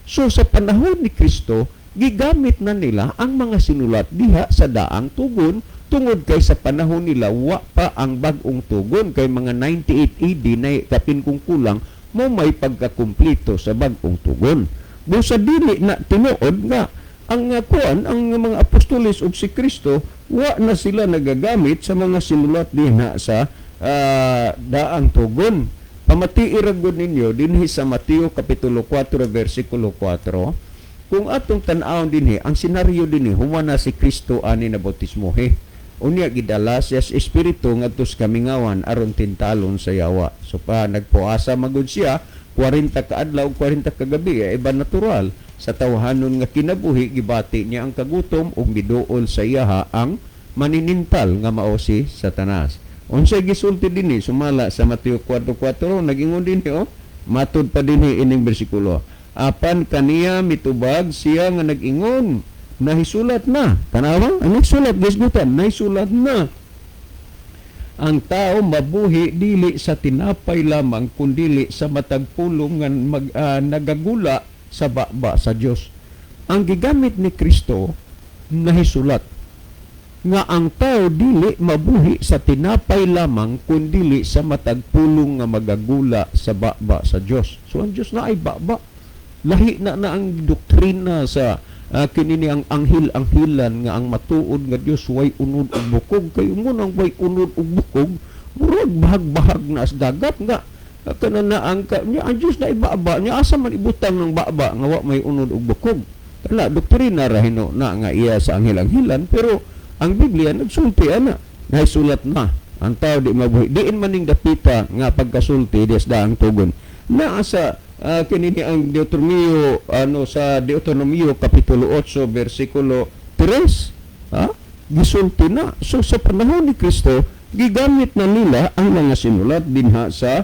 So sa panahon ni Kristo, gigamit na nila ang mga sinulat diha sa daang tugon, tungod kay sa panahon nila wa pa ang bag-ong tugon, kay mga 98 AD na kapin kung kulang mo may pagkakumpleto sa bag-ong tugon. Busa dili na tinuod nga ang kuan, ang mga apostoles ug si Kristo, wa na sila nagagamit sa mga sinulat dinha sa daang tugon. Pamatii ra gud ninyo dinhi sa Mateo kapitulo 4 versikulo 4. Kung atong tan-awon dinhi ang senaryo dinhi, human na si Kristo ani na bautismohe. Unya gidala siya sa Espiritu ngadto sa kamingawan aron tintalon sa yawa. So pa nagpuasa magud siya 40 ka adlaw, 40 ka gabi, eh, iba natural sa tawhanon nga kinabuhi, gibati niya ang kagutom ug miduol sa iyaha ang maninintal nga mao si Satanas. Unsay gisulti dinhi sumala sa Mateo 4:4? Nagingon dinhi, oh, matud pa dinhi ining bersikulo. Apan kaniya mitubag siya nga nag-ingon, "Nahisulat na." Tanawa ang nagsulat, gisgutan, nahisulat na, "Ang tao mabuhi dili sa tinapay lamang kundili sa matag pulong nga nagagula sa baba sa Dios." Ang gigamit ni Kristo, nahisulat nga ang tao dili mabuhi sa tinapay lamang kundili sa matag pulong nga magagula sa baba sa Dios. So ang Dios na ay baba. Lahi na na ang doktrina sa kinini ang anghel-anghilan nga ang matuod nga Dios way unod ug bukog, kay ang way unod ug bukog, murag bahag-bahag na as dagat nga kana na ang ka, niya, ang Dios na ibaba niya, asa man ibutang ng baba nga wa may unod ug bukog? Kala doktrina ra hino na nga iya sa anghel-anghilan, pero ang Biblia nagsulti ana, nahisulat na ang tao di mabuhi diin maning dapita nga pagkasulti des daang tugon naa sa kinini ang Deuteronomio, ano, sa Deuteronomio kapitulo 8 bersikulo 3, ha, gisulti na. So sa panahon ni Kristo, gigamit na nila ang mga sinulat dinha sa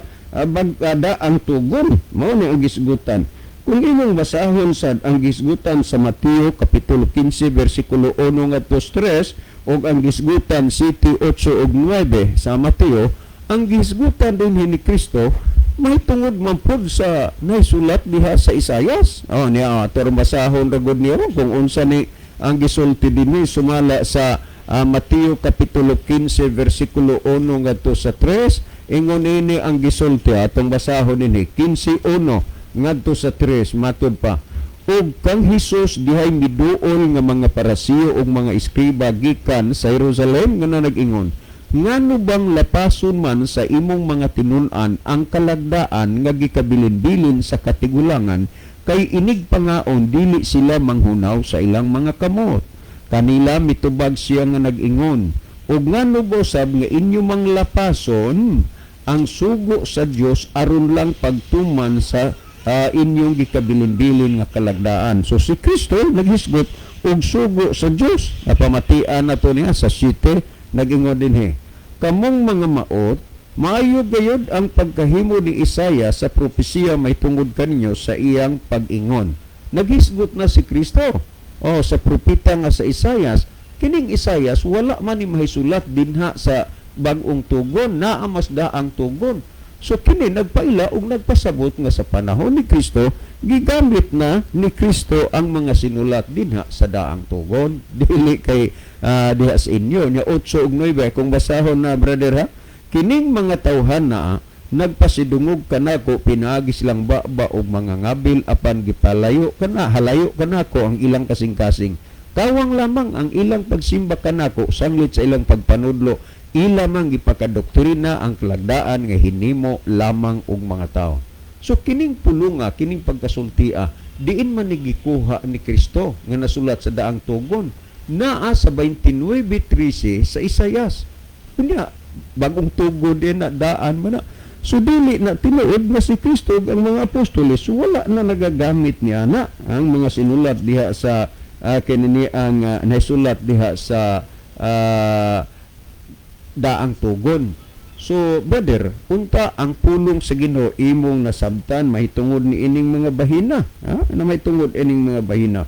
daang tugon. Mao ni ang gisgutan. Kung imong basahon sad ang gisgutan sa Mateo kapitulo 15 bersikulo 1 ngadto 3 ug ang gisgutan 7, 8 ug 9 sa Mateo, ang gisgutan din ni Kristo may tungod man pod sa naisulat diha sa Isayas. Oh niya, pero basahon ra gud niyo kung unsa ni ang gisulti dinhi sumala sa Mateo kapitulo 15 bersikulo 1 ngadto sa 3. Ingon ini ang gisulti, atong basahon dinhi, 15:1 ngadto sa 3, matud pa, "Ug kang Hesus dihay miduol nga mga Parasiyo ug mga eskriba gikan sa Jerusalem nga nag-ingon, 'Ngano bang lapason man sa imong mga tinun-an ang kalagdaan nga gikabilin-bilin sa katigulangan? Kay inig pangaon dili sila manghunaw sa ilang mga kamot.' Kanila mitubag siya nga nag-ingon, 'Ug ngano ba usab nga inyo mang lapason ang sugo sa Dios aron lang pagtuman sa inyong gikabilin-bilin nga kalagdaan?'" So si Kristo naghisgot og sugo sa Dios. Napamatian na to niya sa 7, nag-ingon dinhi, "Kamong mga maot, maayo gayud ang pagkahimo ni Isaiah sa propesiya may tungod kaninyo sa iyang pag-ingon." Naghisgot na si Kristo. Oh, sa propeta nga sa Isaias, kining Isaias wala man ni mahisulat dinha sa bag-ong tugon, naa mas daang tugon. So kini nagpaila og nagpasabot nga sa panahon ni Kristo, gigamit na ni Kristo ang mga sinulat dinha sa daang tugon. Dili kay diha sa inyo. Nya 8 ug 9 kung basahon na, brother, ha. "Kining mga tawhan na nagpasidungog kanako pinaagi silang baba og mga ngabil, apan gipalayo kana halayo kanako ang ilang kasing-kasing. Kawang lamang ang ilang pagsimba kanako sanglit sa ilang pagpanudlo, ila mang gipakadoktrina ang kalagdaan nga hinimo lamang og mga tao." So kining pulunga, kining pagkasultia, diin man ni gikuha ni Kristo nga nasulat sa daang tugon? Naa sa 29:13 sa Isayas. Unya, bagong tugon din na daan man na. So dili na tinuod nga si Kristo ug ang mga apostoles wala na nagagamit niya na ang mga sinulat diha sa kinini ang naisulat diha sa daang tugon. So, brother, unta ang pulong sa Ginoo imong nasabtan mahitungod ni ining mga bahina, ha? Na mahitungod ining mga bahina.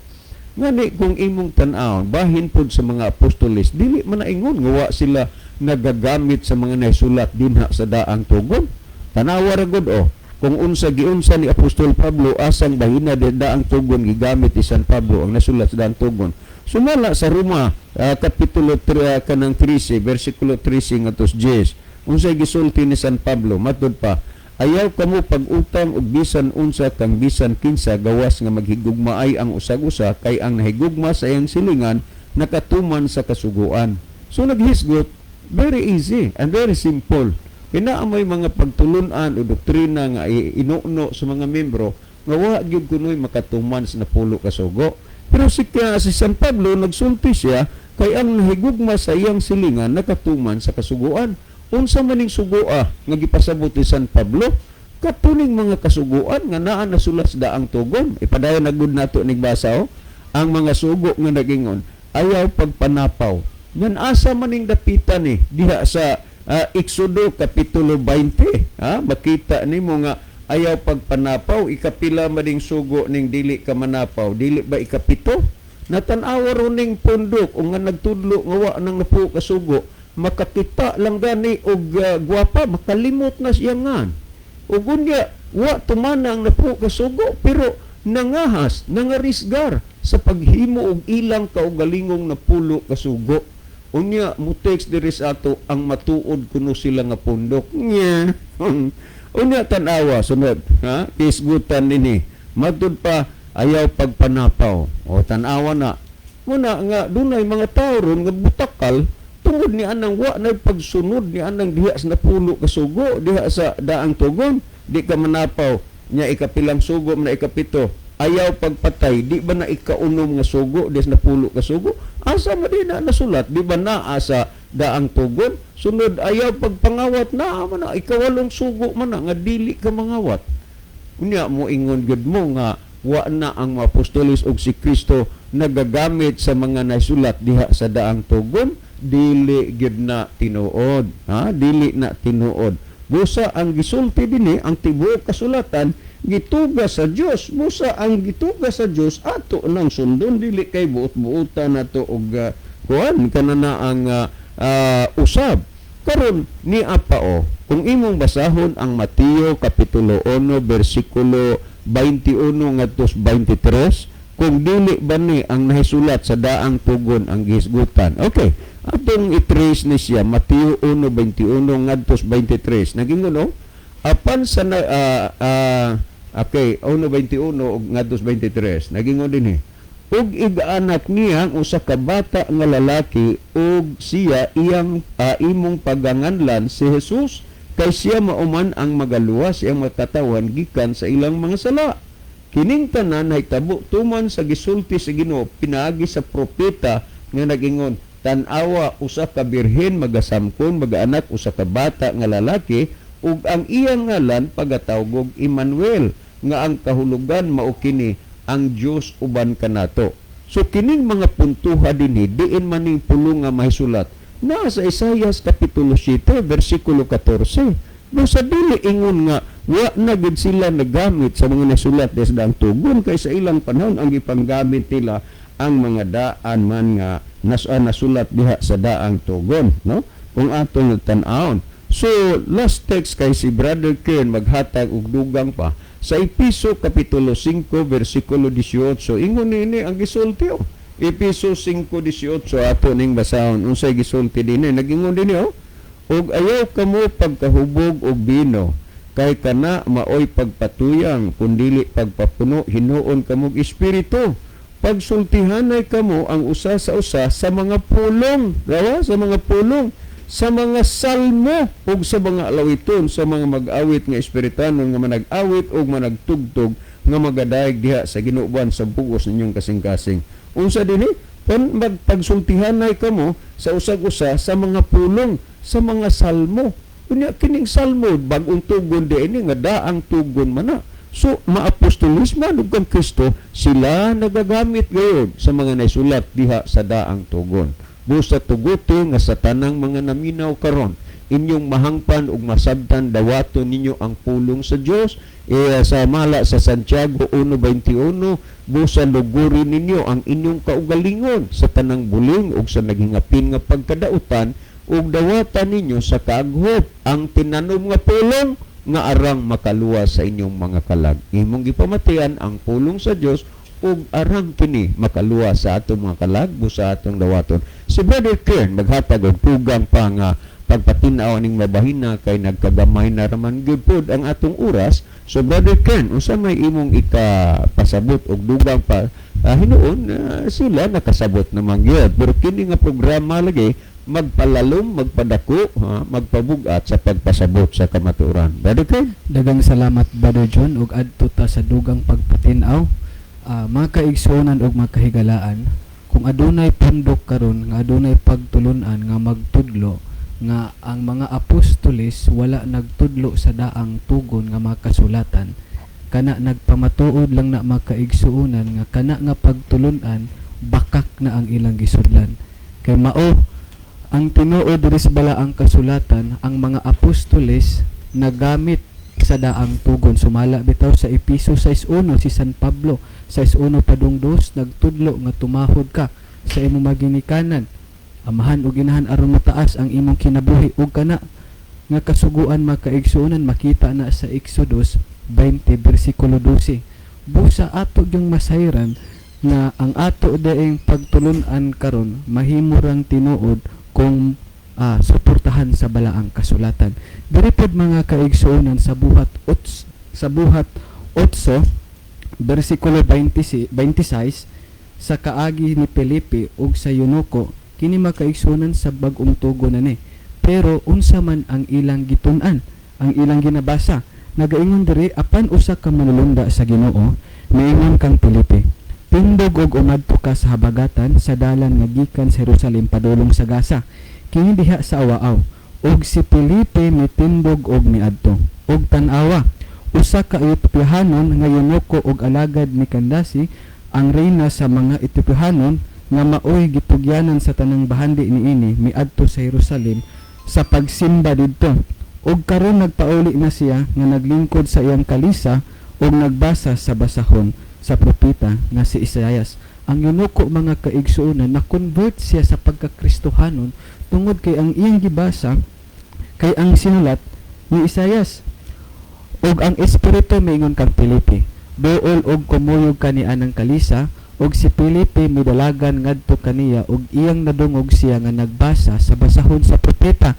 Ngani kung imong tan-awon, bahin pud sa mga apostoles, dili man na ingon nga wa sila nagagamit sa mga naisulat dinha sa daang tugon. Tanawa ra gud oh, kung unsa giunsa ni Apostol Pablo, asang bahina di daang tugon gigamit ni San Pablo ang nasulat sa daang tugon. Sumala sa Roma kapitulo 3 kanang 13 bersikulo 13 ngadto 10. Unsay gisulti ni San Pablo? Matud pa, ayaw kamo pag-utang og bisan unsa kang bisan kinsa gawas nga maghigugmaay ang usag-usa, kay ang nahigugma sa iyang silingan nakatuman sa kasuguan. So naghisgot, very easy and very simple. Kina may mga pagtulunan o doktrina nga inuno sa mga membro nga wa gyud kunoy makatuman sa napulo ka sugo. Pero si San Pablo nagsulti siya kay ang nahigugma sa iyang silingan nakatuman sa kasuguan. Unsa man ning sugoa nga gipasabot ni San Pablo? Katuning mga kasuguan nga naa nasulat sa daang tugon. Ipadayon na gud nato ning basa oh. Ang mga sugo nga nagingon, ayaw pagpanapaw. Ngan asa man ning dapitan ni diha sa Exodo kapitulo 20, ha? Makita nimo nga ayaw pagpanapaw, ikapila man ning sugo ning dili ka manapaw, dili ba ikapito? Natan-awa ron ning pundok o nga nagtudlo nga wa nang napuo ka sugo, makakita lang gani og gwapa, makalimot na siya ngan. Ug unya wa tumana ang napuo ka sugo, pero nangahas, nangarisgar sa paghimo og ilang kaugalingong napulo ka sugo. Unya mo text diri sa ato ang matuod kuno sila nga pundok. Nya. Unya tan-awa sunod, ha? Kisgutan nini. Matud pa, ayaw pagpanapaw. O tan-awa na. Muna nga dunay mga tao ron nga butakal tungod ni anang wa na pagsunod ni anang diha sa napulo ka sugo diha sa daang tugon, di ka manapaw. Nya ikapilang sugo man na ikapito, ayaw pagpatay, di ba na ikaunom nga sugo des napulo ka sugo? Asa man di na nasulat? Di ba naa sa daang tugon? Sunod, ayaw pagpangawat, naa man na ikawalong sugo man na nga dili ka mangawat. Unya mo ingon gud mo nga wa na ang mga apostoles og si Kristo nagagamit sa mga nasulat diha sa daang tugon, dili gyud na tinuod, ha? Dili na tinuod. Busa ang gisulti dinhi, ang tibuok kasulatan gituga sa Dios. Busa ang gituga sa Dios ato nang sundon, dili kay buot-buotan nato og kuan kana na ang usab karon ni apa o. Kung imong basahon ang Mateo kapitulo 1 bersikulo 21 ngadto 23, kung dili ba ni ang nahisulat sa daang tugon ang gihisgutan? Okay, atong i-trace ni siya. Mateo 1:21 ngadto 23, nagingon oh, apan sa na, okay, 1:21 ug ngadto 23, nagingon dinhi, ug igaanak niya ang usa ka bata nga lalaki, ug siya iyang imong paganganlan si Jesus, kay siya mauman ang magaluwas iyang mga katawhan gikan sa ilang mga sala. Kining tanan nahitabo tuman sa gisulti sa Ginoo pinaagi sa propeta nga nagingon, tan-awa, usa ka birhen magasamkon, magaanak usa ka bata nga lalaki, ug ang iyang ngalan pagatawgog Emmanuel, nga ang kahulugan mao kini, ang Dios uban kanato. So kining mga puntuha dinhi, diin man ning pulong nga mahisulat? Naa sa Isayas kapitulo 7 bersikulo 14. No sa dili ingon nga wa na gid sila nagamit sa mga nasulat des daang tugon, kay sa ilang panahon ang gipanggamit nila ang mga daan man nga nasulat diha sa daang tugon, no? Kung atong tan-awon. So last text kay si Brother Ken maghatag og dugang pa sa Episo kapitulo 5 bersikulo 18. Ingon nini ang gisulti oh. Episo 5:18, ato ning basahon unsay gisulti dinhi. Nagingon dinhi oh, ug ayaw kamo pagkahubog og bino, kay kana maoy pagpatuyang, kundili pagpapuno hinuon kamog espiritu. Pagsultihanay kamo ang usa sa usa sa mga pulong, rawa sa mga pulong, sa mga salmo ug sa mga alawiton, sa mga mag-awit nga espirituhanon nga manag-awit ug managtugtog nga magadayeg diha sa Ginoo sa bugos ninyong kasing-kasing. Unsa dinhi? Pan magpagsultihanay kamo sa usag-usa sa mga pulong, sa mga salmo. Unya kining Salmo, bag-ong tugon di ini nga daang tugon man na. So maapostolis man ug kang Kristo sila nagagamit gayud sa mga naisulat diha sa daang tugon. Busa tuguti nga sa tanang mga naminaw karon, inyong mahangpan ug masabtan, dawaton ninyo ang pulong sa Dios. Eh, sa mala sa Santiago 1:21, busa luguri ninyo ang inyong kaugalingon sa tanang buling ug sa naghingapin nga pagkadautan, ug dawatan ninyo sa kaaghop ang tinanom nga pulong nga arang makaluwas sa inyong mga kalag. Imong gipamatian ang pulong sa Dios ug arang kini makaluwas sa atong mga kalag, busa atong dawaton. Si Brother Kern maghatag og pugang pa nga pagpatin-aw ning mabahina kay nagkagamay na raman gyud pod ang atong oras. So Brother Ken, unsa may imong ikapasabot og dugang pa? Hinuon sila nakasabot naman gyud, pero kini nga programa lagi magpalalom, magpadako, ha, magpabugat sa pagpasabot sa kamatuoran. Brother Ken. Daghang salamat, Brother John, ug adto ta sa dugang pagpatin-aw. Mga kaigsuonan ug mga kahigalaan, kung adunay pundok karon nga adunay pagtulunan nga magtudlo nga ang mga apostoles wala nagtudlo sa daang tugon nga mga kasulatan, kana nagpamatuod lang na, mga kaigsuonan, nga kana nga pagtulunan bakak na ang ilang gisudlan. Kay mao ang tinuod diri sa balaang kasulatan, ang mga apostoles nagamit sa daang tugon sumala bitaw sa Episo 6:1. Si San Pablo, 6:1 padung 2, nagtudlo nga tumahod ka sa imong maginikanan, amahan ug inahan, aron mataas ang imong kinabuhi, ug kana nga kasuguan, mga kaigsuonan, makita na sa Exodus 20 bersikulo 12. Busa ato yung masayran nga ang ato daing pagtulunan karon mahimo rang tinuod kung suportahan sa balaang kasulatan. Diri pod, mga kaigsuonan, sa Buhat 8 bersikulo 20, 26, sa kaagi ni Felipe ug sa eunuko. Kini, mga kaigsuonan, sa bag-ong tugon na ni. Pero unsa man ang ilang gitun-an, ang ilang ginabasa? Nagaingon diri, apan usa ka manulunda sa Ginoo miingon kang Felipe, "Tindog og umadto ka sa habagatan sa dalan nga gikan sa Jerusalem padulong sa Gaza." Kini diha sa awaaw. Ug si Felipe mitindog og miadto. Ug tan-awa, usa ka Etiopiahanon nga eunuko og alagad ni Kandasi, ang reyna sa mga Etiopiahanon, nga maoy gitugyanan sa tanang bahandi niini, miadto sa Jerusalem sa pagsimba didto. Ug karon nagpauli na siya nga naglingkod sa iyang kalisa ug nagbasa sa basahon sa propeta nga si Isayas. Ang eunuko, mga kaigsuonan, na convert siya sa pagkakristohanon tungod kay ang iyang gibasa kay ang sinulat ni Isayas. Ug ang Espiritu miingon kang Felipe, "Duol og kumuyog kani anang kalisa." Ug si Felipe midalagan ngadto kaniya ug iyang nadungog siya nga nagbasa sa basahon sa propeta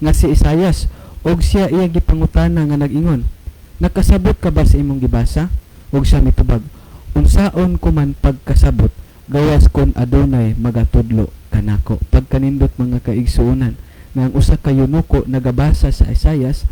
nga si Isayas, ug siya iyang gipangutana nga nag-ingon, "Nakasabot ka ba sa imong gibasa?" Ug siya mitubag, "Unsaon ko man pagkasabot gawas kon adunay magatudlo kanako?" Pagkanindot, mga kaigsuonan, nga ang usa ka eunuko nagabasa sa Isayas,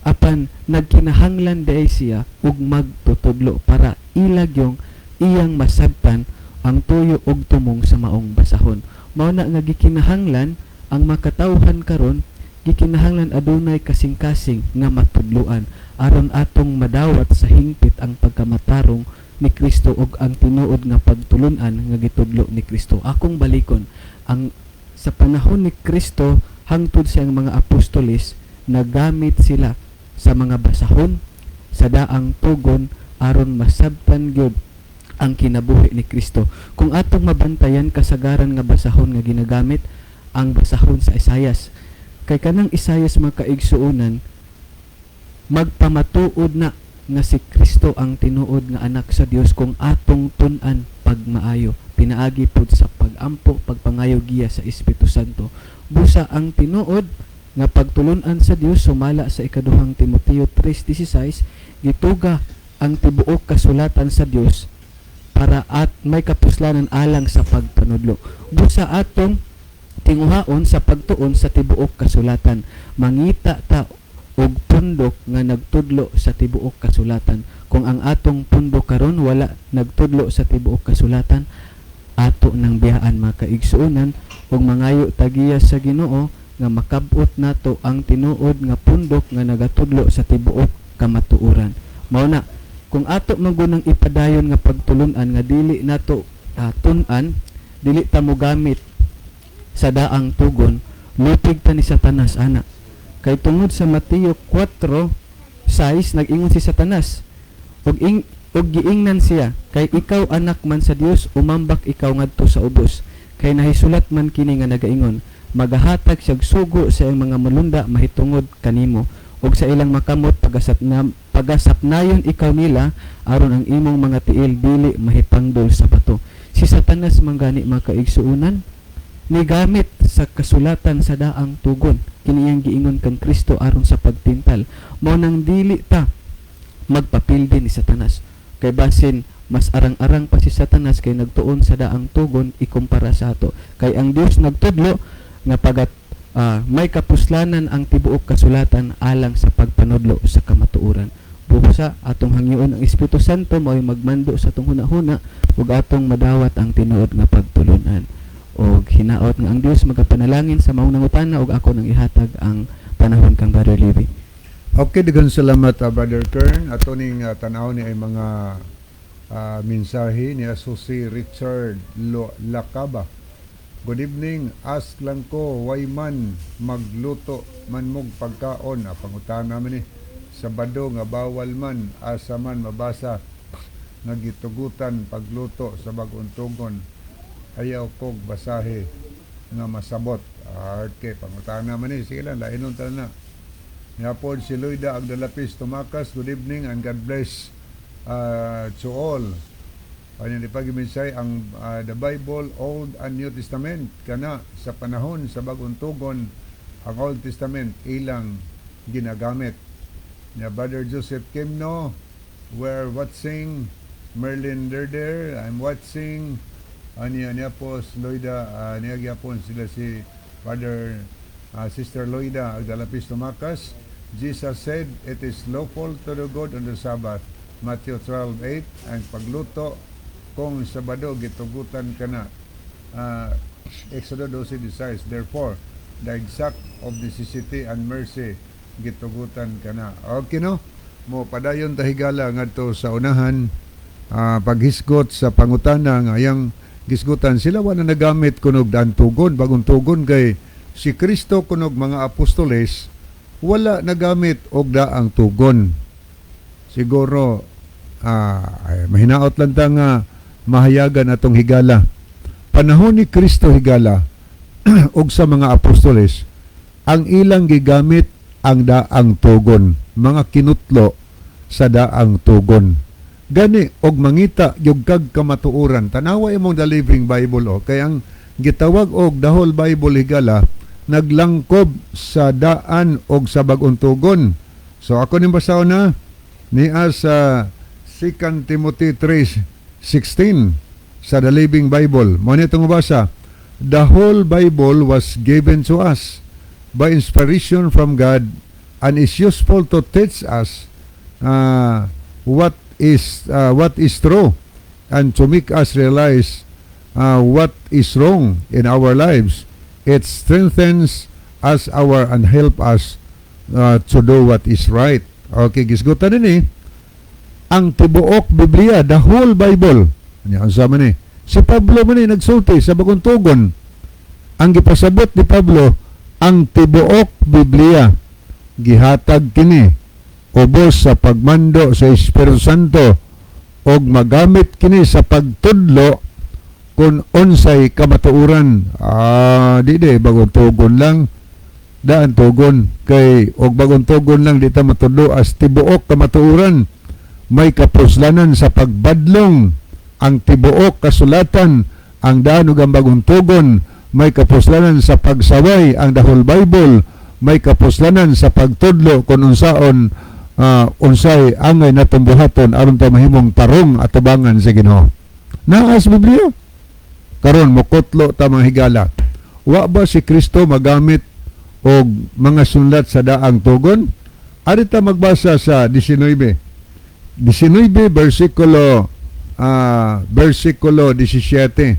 apan nagkinahanglan diay siya og magtutudlo para ilag yung iyang masabtan ang tuyo og tumong sa maong basahon. Mao na nga gikinahanglan ang makatawhan karon, gikinahanglan adunay kasing-kasing nga matudloan aron atong madawat sa hingpit ang pagkamatarong ni Kristo ug ang tinuod nga pagtulunan nga gitudlo ni Kristo. Akong balikon, ang sa panahon ni Kristo hangtod sa iyang mga apostoles, nagamit sila sa mga basahon sa daang tugon aron masabtan gyud ang kinabuhi ni Kristo. Kung atong mabantayan, kasagaran nga basahon nga ginagamit ang basahon sa Isayas. Kay kanang Isayas, mga kaigsuonan, magpamatuod na nga si Kristo ang tinuod nga anak sa Dios kung atong tun-an pagmaayo pinaagi pud sa pagampo, pagpangayo giya sa Espiritu Santo. Busa ang tinuod nga pagtulunan sa Dios sumala sa ikaduhang Timoteo 3:16, gituga ang tibuok kasulatan sa Dios para at may kapuslanan alang sa pagpanudlo. Busa atong tinguhaon sa pagtuon sa tibuok kasulatan, mangita ta og pundok nga nagtudlo sa tibuok kasulatan. Kung ang atong pundok karon wala nagtudlo sa tibuok kasulatan, ato nang biyaan, mga kaigsuonan, ug mangayo tagiya sa Ginoo nga makabot nato ang tinuod nga pundok nga nagatudlo sa tibuok kamatuoran. Mao na kung ato man gunang ipadayon nga pagtulunan nga dili nato tun-an, dili ta mogamit sa daang tugon, lupig ta ni Satanas ana. Kay tungod sa Mateo 4:6, nag-ingon si Satanas ug ing ug giingnan siya, "Kay ikaw anak man sa Dios, umambak ikaw ngadto sa ubos, kay nahisulat man kini nga nagaingon, magahatag siyag sugo sa iyang mga malunda mahitungod kanimo, ug sa ilang makamot pagasapnayon ikaw nila, aron ang imong mga tiil dili mahipangdol sa bato." Si Satanas man gani, mga kaigsuonan, nigamit sa kasulatan sa daang tugon, kini iyang giingon kang Kristo aron sa pagtintal. Mao nang dili ta magpapildi ni Satanas, kay basin mas arang-arang pa si Satanas kay nagtuon sa daang tugon ikumpara sa ato, kay ang Dios nagtudlo nga pagat may kapuslanan ang tibuok kasulatan alang sa pagpanudlo sa kamatuoran. Busa atong hangyoon ang Espiritu Santo mao'y magmando sa atong hunahuna ug atong madawat ang tinuod nga pagtulunan. Og hinaot nga ang Dios magapanalangin sa maong nangutana, ug ako nang ihatag ang panahon kang Brother Levi. Okay, daghang salamat, Brother Kern. Ato ning tanaw ni ay mga mensahe ni Susi Richard Lacaba. "Good evening. Ask lang ko, why man magluto man mog pagkaon?" Pangutana naman ni. "Sabado nga bawal man, asa man mabasa nga gitugutan pagluto sa bagong tugon? Ayaw kog basahe nga masabot." Okay, pangutana naman ni. Sige lang, lainon ta na. Yapon si Loida Agdalapis Tumakas, good evening and God bless to all. Ano ni pag ang the Bible, Old and New Testament, kana sa panahon sa bagong tugon, ang Old Testament ilang ginagamit. Nya Brother Joseph Kimno, we're watching. Merlin Derder, I'm watching. Anya niya po Loida, niya gyapon sila si Brother Sister Loida Agdalapis Tumakas. Jesus said, "It is lawful to do good on the Sabbath." Matthew 12:8. Ang pagluto kung Sabado gitugutan kana. Exodo 12:16. Therefore, the exact of necessity and mercy gitugutan kana. Okay, no? Mo padayon ta, higala, ngadto sa unahan, paghisgot sa pangutana nga yang gisgutan sila wa na nagamit kunog daan tugon, bagong tugon, kay si Kristo kunog mga apostoles wala nagamit og daang tugon. Siguro ay, mahinaot lang ta nga mahayagan atong higala. Panahon ni Kristo, higala, og sa mga apostoles, ang ilang gigamit ang daang tugon, mga kinutlo sa daang tugon. Gani og mangita gyud kag kamatuoran, tanawa imong The Living Bible o kay ang gitawag og the whole Bible, higala, naglangkob sa daan og sa bag-ong tugon. So ako ning basahon na niya sa 2 Timothy 3:16 sa The Living Bible. Mo ni itong basa. The whole Bible was given to us by inspiration from God and is useful to teach us what is true and to make us realize what is wrong in our lives. It strengthens us our and help us to do what is right. Okay, gisgutan din eh. Ang tibuok Biblia, the whole Bible. Nya unsa man ni? Si Pablo man ni nagsulti sa bagong tugon. Ang gipasabot ni Pablo, ang tibuok Biblia gihatag kini ubos sa pagmando sa Espiritu Santo og magamit kini sa pagtudlo kung unsay kamatuoran. Di di bagong tugon lang, daan tugon, kay og bagong tugon lang di ta matudlo as tibuok kamatuoran. May kapuslanan sa pagbadlong ang tibuok kasulatan, ang daan ug ang bagong tugon. May kapuslanan sa pagsaway ang the whole Bible. May kapuslanan sa pagtudlo kung unsaon unsay angay natong buhaton aron ta mahimong tarong atubangan sa Ginoo. Naa sa Biblia. Karon mokutlo ta, mga higala. Wa ba si Kristo magamit og mga sunlat sa daang tugon? Ari ta magbasa sa 19. 19 versikulo 17.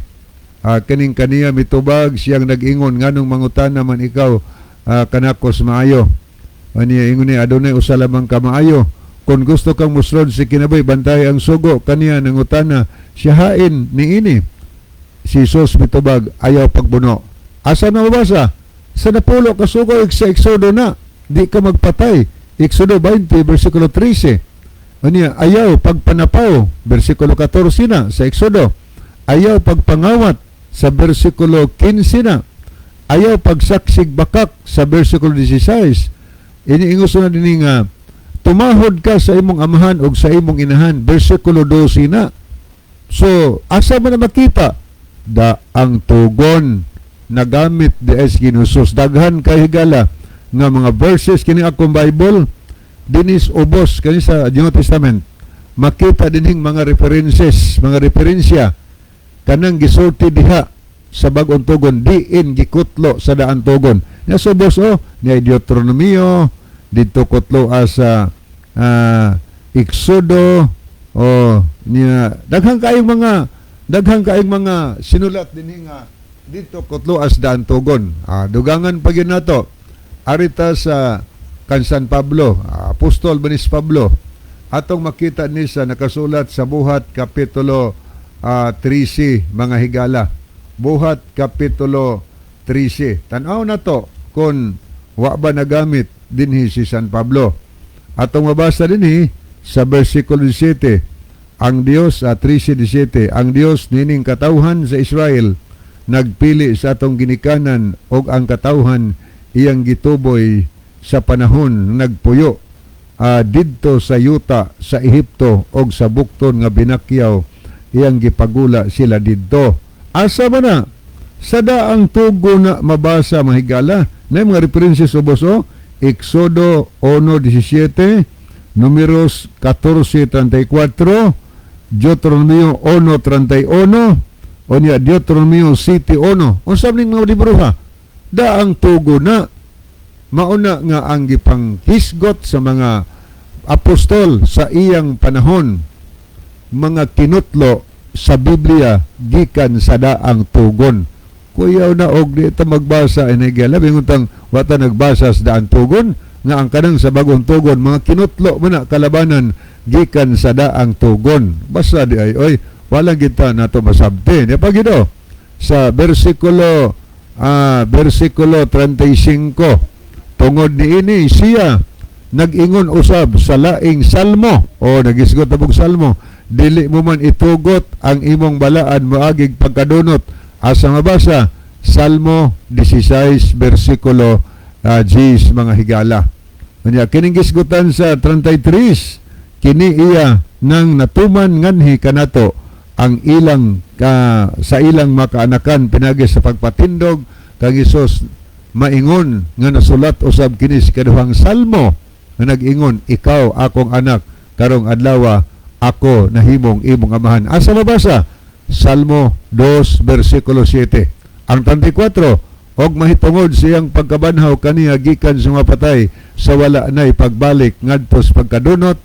Kining kaniya mitubag siyang nag-ingon, "Nganong mangutana man ikaw kanako sa maayo. Ani ingon ni adunay usa lamang ka maayo. Kung gusto kang musulod sa kinabuhi, bantay ang sugo. Kaniya nangutana siya, hain niini? Si Jesus mitubag, "Ayaw pagbuno." Asa na mabasa? Sa napulo ka sugo sa Exodo na. Di ka magpatay. Exodo 20 versikulo 13. Unya, ayaw pagpanapaw, versikulo 14 na sa Exodo. Ayaw pagpangawat sa versikulo 15 na. Ayaw pagsaksig bakak sa versikulo 16. Iniingos na din nga tumahod ka sa imong amahan o sa imong inahan, versikulo 12 na. So, asa man na makita? Da ang tugon nagamit di es Ginusos. Daghan kay, higala, nga mga verses kini akong Bible dinis ubos kani sa New Testament, makita dinhing mga references, mga referensya kanang gisulti diha sa Bag-ong Tugon diin gikutlo sa Daan Tugon nya subos oh ni Deuteronomio didto kutlo sa Exodo o niya daghan kaayong mga sinulat dinhi nga didto kutlo as Daan Tugon. Dugangan pa gyud nato arita sa kan San Pablo, apostol ba ni Pablo, atong makita ni sa nakasulat sa Buhat kapitulo 13, mga higala. Buhat kapitulo 13. Tan-aw na to kung wa ba nagamit dinhi si San Pablo. Atong mabasa dinhi sa versikulo 17, ang Dios sa 13:17, ang Dios nining katawhan sa Israel nagpili sa atong ginikanan og ang katawhan iyang gituboy sa panahon nagpuyo didto sa yuta sa Ehipto og sa bukton nga binakyaw iyang gipagula sila didto. Asa ba na? Sa Daang Tugo na mabasa, mahigala. Na yung mga references ubos o Exodo 1:17, Numeros 14:34, Deuteronomio 1:31, o niya Deuteronomio 7:1. Unsa ning mga libro ha? Daang Tugo na. Mauna nga ang gipanghisgot sa mga apostol sa iyang panahon, mga kinutlo sa Biblia gikan sa Daang Tugon. Kuyaw na og di ito magbasa inigala binguntang wata nagbasa sa Daan Tugon nga ang kanang sa Bagong Tugon mga kinutlo man na kalabanan gikan sa Daang Tugon. Basta di ay oy wala kita nato masabti. Di pa gido sa versikulo 35, tungod niini siya nag-ingon usab sa laing salmo o nagisgot na bug salmo, "Dili mo man itugot ang imong balaan moagig pagkadunot." Asa mabasa? Salmo 16 versikulo 10, mga higala. Unya kining gisgutan sa 33, kini iya nang natuman nganhi kanato ang ilang ka, sa ilang makaanakan pinagi sa pagpatindog kang Hesus maingon nga nasulat usab kini sa kaduhang salmo nga nag-ingon, "Ikaw akong anak, karong adlaw ako nahimong imong amahan." Asa mabasa? Salmo 2 versikulo 7. Ang 34, og mahitungod siyang pagkabanhaw kaniya gikan sa mga patay sa wala nay pagbalik ngadto sa pagkadunot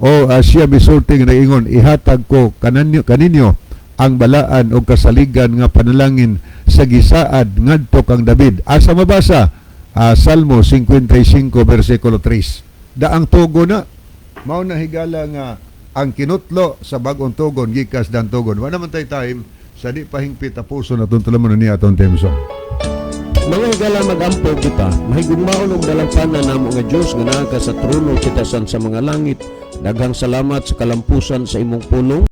o siya misulti nga nag-ingon, "Ihatag ko kananyo kaninyo ang balaan og kasaligan nga panalangin sa gisaad ngadto kang David." Asa mabasa? Salmo 55 versikulo 3. Daang Tugo na. Mao na, higala, nga ang kinutlo sa Bagong Tugon gikas Daang Tugon. Wala man tay time sa di pa hingpit tapuson atong tulaman niya atong theme song. Mga higala, magampo kita. Mahigugmaon og dalampanan namo nga Dios nga naa ka sa trono kitasan sa mga langit. Daghang salamat sa kalampusan sa imong pulong.